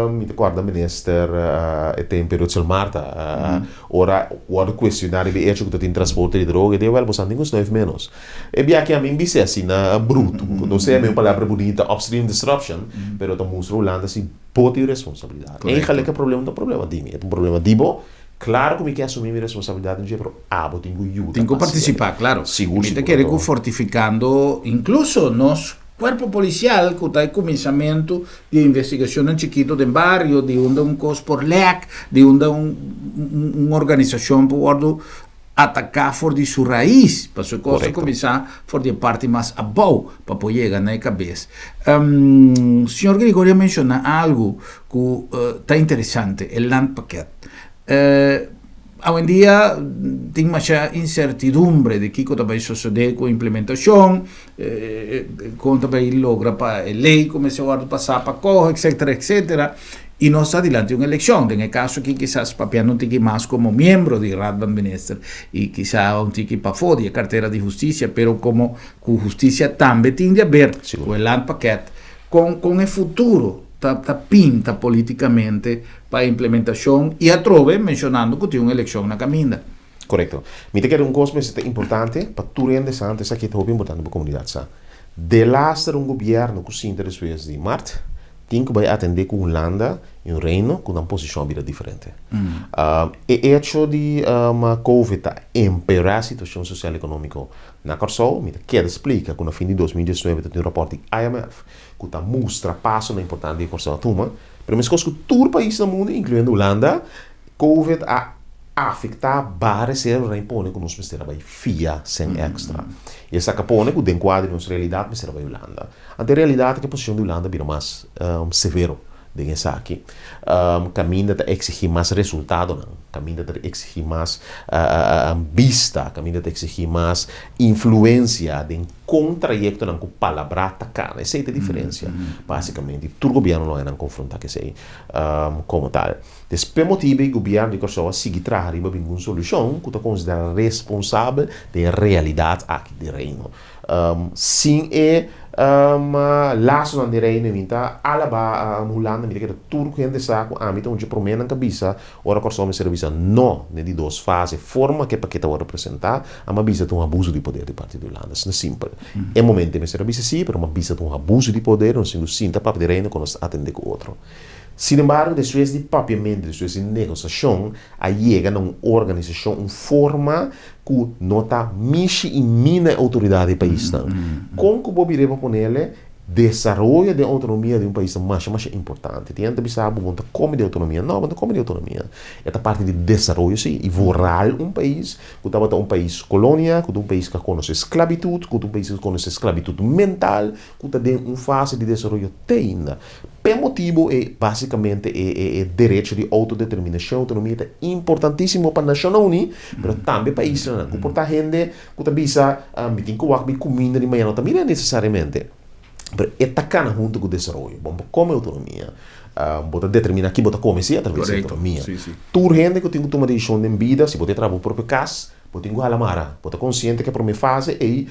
mi ta corda Minister e tempo Rutsel Martha ora wordo cuestiona riba e hecho cu ta tin transporte di droga e di wel bo sa tin cu snuif menos. E biaha ki ami bisa asina brutu, no sea mi un palabra bunita, upstream disruption, pero ta mustra Hulanda si bo tin responsabilidad. Eigenlijk e problema no ta un problema di mi, e ta un problema di bo. Claro cu mi ke asumi mi responsabilidad den dje, pero abo tin cu yuda Tin cu participa, claro. Sigur, Mi ta sigur, kere cu anto. fortificando incluso nos cuerpo policial cu ta e cuminsamentu di e investigacionnan chikito den bario, di unda un cos por lek, di unda un un organisacion por wordo Ataká for di su rais, pasobra e kos ta kuminsá for di e parti mas abou pa por yega na e kabes. Señor Gregorio a menshoná algu ku ta interesante, e landpakket. Awendia tin masha insertidumbre di kiko ta bai sosodé ku implementashon, kon ta bai logra pa e lei ku mester wòrdu pasá pa koho, etcetera, etcetera. I nos ta dilanti un elekshon. Den e kaso aki kisas papiando un tiki mas komo miembro di Raad van Minister i kisa un tiki pafó di e kartera di hustisia, pero komo ku hustisia tambe tin di aber ku e landpakket, kon kon e futuro ta ta pinta politikamente pa e implementashon i atrobe menshonando ku tin un elekshon na kaminda. Korekto. Mi ta kere un kos mester ta importante pa tur hende sa, anto esaki ta hopi importante pa komunidat sa. Delaster un gobièrnu ku sinta despues di mart tin ku bai atendé ku Hulanda i un Reino ku nan posishon a bira diferente. E echo di Covid ta empeorá situashon sosial ekonómiko na Kòrsou. Mi ta keda splika ku na fin di 2019 ta tin un rapòrt di IMF ku ta mustra pasonan importante ku Kòrsou a tuma, pero meskos ku tur pais na mundu inkluyendo Hulanda, Covid a afektá ba reservanan i pone ku nos mester a bai fia sèn èkstra. I esaki a pone ku den kuadro di nos realidat mester a bai Hulanda. Anto e realidat ta ku e posishon di Hulanda a bira mas severo den esaki. Kaminda ta eksigí mas resultadonan, kaminda ta eksigí mas bista, kaminda ta eksigí mas influensia den. Kon trayektonan ku palabrá ta kana. Esei ta e diferensia, básikamente. Tur gobièrnu lo nan konfrontá ku esei komo tal. Des p'e motibu ei gobièrnu di Kòrsou a sigui traha riba bin ku un solushon ku ta konsiderá responsabel den e realidat aki di Reino. Sin e lasonan di Reino mi ta alabá Hulanda, mi ta kere tur hende sa ku ami ta un dje proménan ku a bisa Ora Kòrsou mester a bisa no den di dos fase, forma ku e pakete a wòrdu presentá, a m'a bisa ta un abuso di poder di parti di Hulanda. Asina simpel. E momento e mester a bisa sí, pero m'a bisa ta un abuso di poder, nos tin ku sinta papia di Reino ku nos ta atendé ku otro. Sin embargo, despues di papiamentu, despues di negosiashon, a yega na un organisashon, un forma ku no ta mishi i mina e outoridat di e paisnan. Kon ku bo bira e pa ponele? Desaroyo den autonomia di un pais ta masha masha importante. Tin hende ta bisa bo, bo no ta come di autonomia. No, bo no ta come di autonomia. E ta parti di desaroyo si. Y vooral un pais cu tabata un pais colonia, cu ta un pais cu a conoce sclavitud, cu ta un pais cu a conoce sclavitud mental, cu ta den un fase di desaroyo te ainda. P'e motibo e basicamente e e derecho di autodeterminacion, autonomia ta importantisimo pa Nacionnan Uni, pero tambe pa islanan. Cu por ta hende Ku ta bisa, Mi tin ku wak mi kuminda di mañana. No ta mira nesesariamente, pero e ta kana huntu ku desaroyo. Bo por kome outonomia. Bo ta determiná ki bo ta kome si atraves di outonomia. Tur hende ku tin ku tuma desishon den bida, si bo ta traha bo propio kas, bo tin ku hala mara. Bo ta konsiente ku e promé fase ei,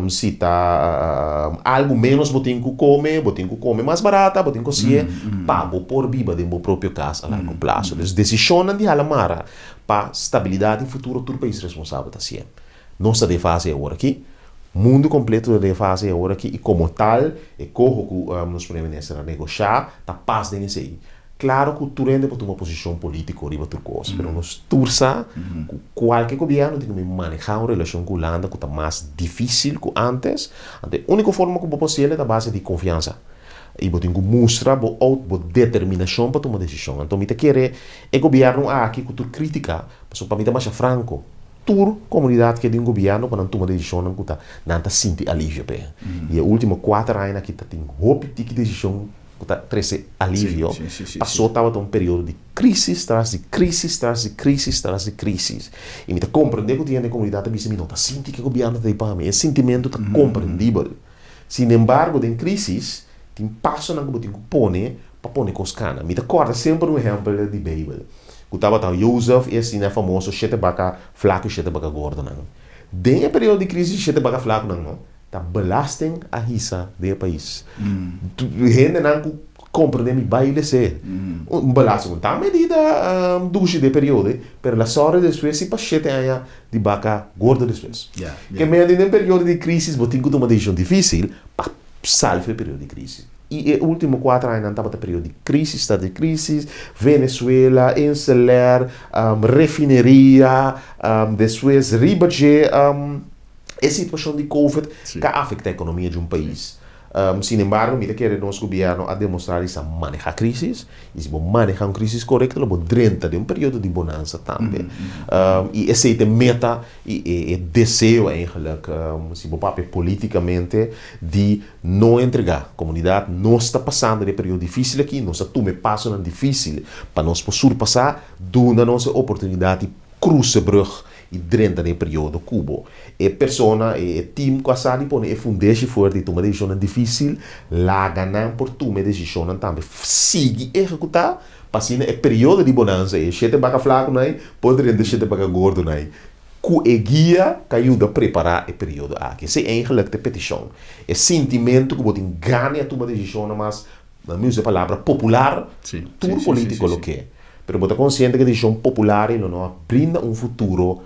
si ta algu ménos bo tin ku kome, bo tin ku kome mas barata, bo tin ku hasié pa bo por biba den bo propio kas a largo plaso. Dus desishonnan di hala mara Pa stabilidat di futuro tur pais responsabel ta hasié. Nos ta den fase awor aki, mundu kompleto ta den fase awor aki i komo tal e koho ku nos primer minister a negoshá ta pas den esei. Klaro ku tur hende por tuma posishon polítiko riba tur kos, pero nos tur sa ku kualke gobièrnu tin ku bin manehá un relashon ku Hulanda ku ta mas difísil ku ántes. Anto e úniko forma ku bo por hasiel ta base di konfiansa i bo tin ku mustra bo bo determinashon pa tuma desishon. Anto mi ta kere E gobièrnu aki ku tur krítika, pasobra pa mi ta masha franko, tur komunidat ke di un gobièrnu pa nan tuma desishonnan ku ta nan ta sinti alivio p'e. I e último kuater aña aki ta tin hopi tiki desishon ku ta trese alivio, paso tabata un periodo di krísis tras di krísis tras di krísis tras di krísis. I mi ta komprendé ku tin hende den komunidat ta bisa mi no ta sinti ku e gobièrnu ta di pa mi. E sintimentu ta komprendibel. Sinembargo den krísis tin pasonan ku bo tin ku pone pa pone kos kana. Mi ta kòrda semper un ehèmpel di Beibel, ku tabata Jozef i asina famoso shete baka flaku i shete baka gordonan. Den e periodo di krísis shete baka flakunan no ta belasting a hisa den e pais. Hendenan ku komprendé mi bai les'é. Un belasting un ta medida dushi den e periodo, pero la sòru despues si pa shete aña di baka gordo despues. Ke mende den periodo di krísis bo tin ku tuma desishon difísil pa salva e periodo di krísis. I e último kuater añanan tabata periodo di krísis tras di krísis, Venezuela, Inselair, refineria, despues riba dje e situashon di covid ka afektá ekonomia di un pais. Sin embargo, mi ta kere nos gobierno a demostra di sa maneha crisis, y si bo maneha un crisis corecto lo bo drenta den un periodo di bonansa tambe. Y esey ta e meta y e deseo eigenlijk, si bo papia politicamente, di no entrega. Comunidad, nos ta pasando den e periodo dificil aki, nos a tuma e pasonan dificil pa nos por surpasa, duna nos e oportunidad di crusa e brug i drenta den e periodo ku bo. E persona, e team ku a sa di pone e fundeshi fuerte i tuma desishonnan difísil, laga nan por tuma e desishonnan tambe. Sigui ehekutá pa asina e periodo di bonansa ei, e shete baka flakunan ei por drenta e shete baka gordonan ei, ku e guia ta yuda prepará e periodo aki. Esei eigenlik ta e petishon. E sintimentu ku bo tin gana di a tuma desishonnan mas Nan mi usa e palabra popular, tur politico lo ke. Pero bo ta consciente cu e decision popular ei lo no a brinda un futuro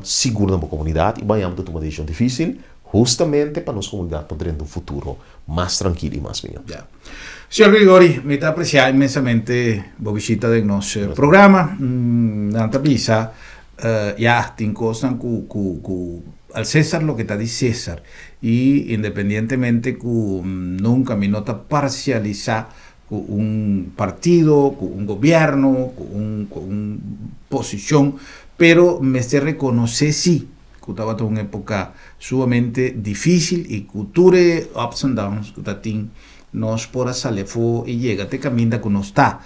sigur na bo comunidad y baña bo ta tuma decision dificil hustamente pa nos comunidad por drenta un futuro mas trankil y mas miho. Ya. Señor Grigori, mi ta aprecia inmensamente bo bishita den nos programa. Nan ta bisa, ya, tin cosnan cu, cu, cu al Cesar loke ta di Cesar. I independientemente ku nunka mi no ta parsialisá ku un partido, ku un gobièrnu, ku un ku un posishon, pero mester rekonosé sí ku tabata un époka sumamente difísil i ku tur e ups and downs ku ta tin nos por a sali afó i yega te kaminda ku nos ta.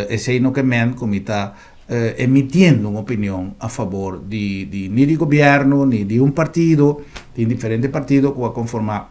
Esei no ke men ku mi ta. Emitiendo un opinion a fabor di di ni di gobierno ni di un partido, tin diferente partido cu a conforma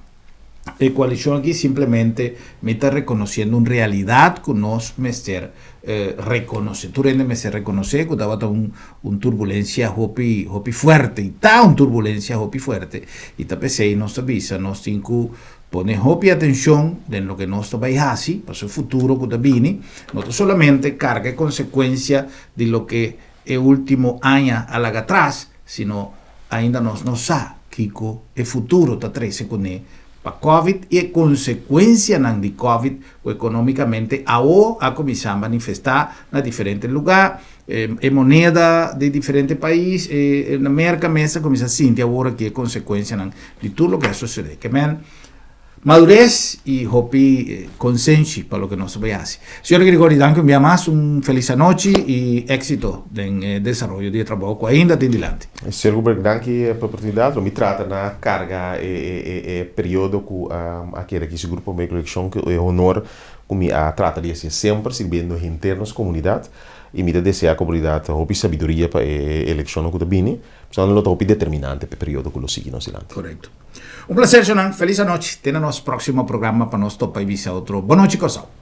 e coalicion aki, simplemente mi ta reconociendo un realidad cu nos mester reconoce, tur hende mester reconoce cu tabata un un turbulencia hopi hopi fuerte y ta un turbulencia hopi fuerte y ta pesey nos ta bisa nos tin cu Pone hopi atencion den loke nos ta bay haci pa su futuro cu ta bini, no ta solamente carga e consecuencia di loke e ultimo aña a laga atras, sino ainda nos no sa kico e futuro ta trece cune pa Covid y e consecuencianan di Covid cu economicamente awo a cuminsa manifesta na diferente lugar, e moneda di diferente pais, na Merca mes a cuminsa sinti awor aki e consecuencianan di tur loke a sucede. Ke men madurez y hopi consenshi pa loke nos ta bay haci. Señor Grigori, danki un bia mas, un feliz anochi y exito den e desaroyo di e trabou cu ainda tin dilanti. Señor Guberg, danki pa e oportunidad. Lo mi trata na carga e periodo cu a keda aki sigur pa mi coleccion cu e honor cu mi a trata di haci semper sirbiendo henter nos comunidad. I mi ta deseá komunidat hopi sabiduria pa e elekshonnan ku ta bini, pasobra nan lo ta hopi determinante pa e periodo ku lo sigui nos dilanti. Korekto. Un plaser, Shonan. Felis anochi. Te na nos próksimo programa pa nos topa i bisa otro. Bonochi, Kòrsou.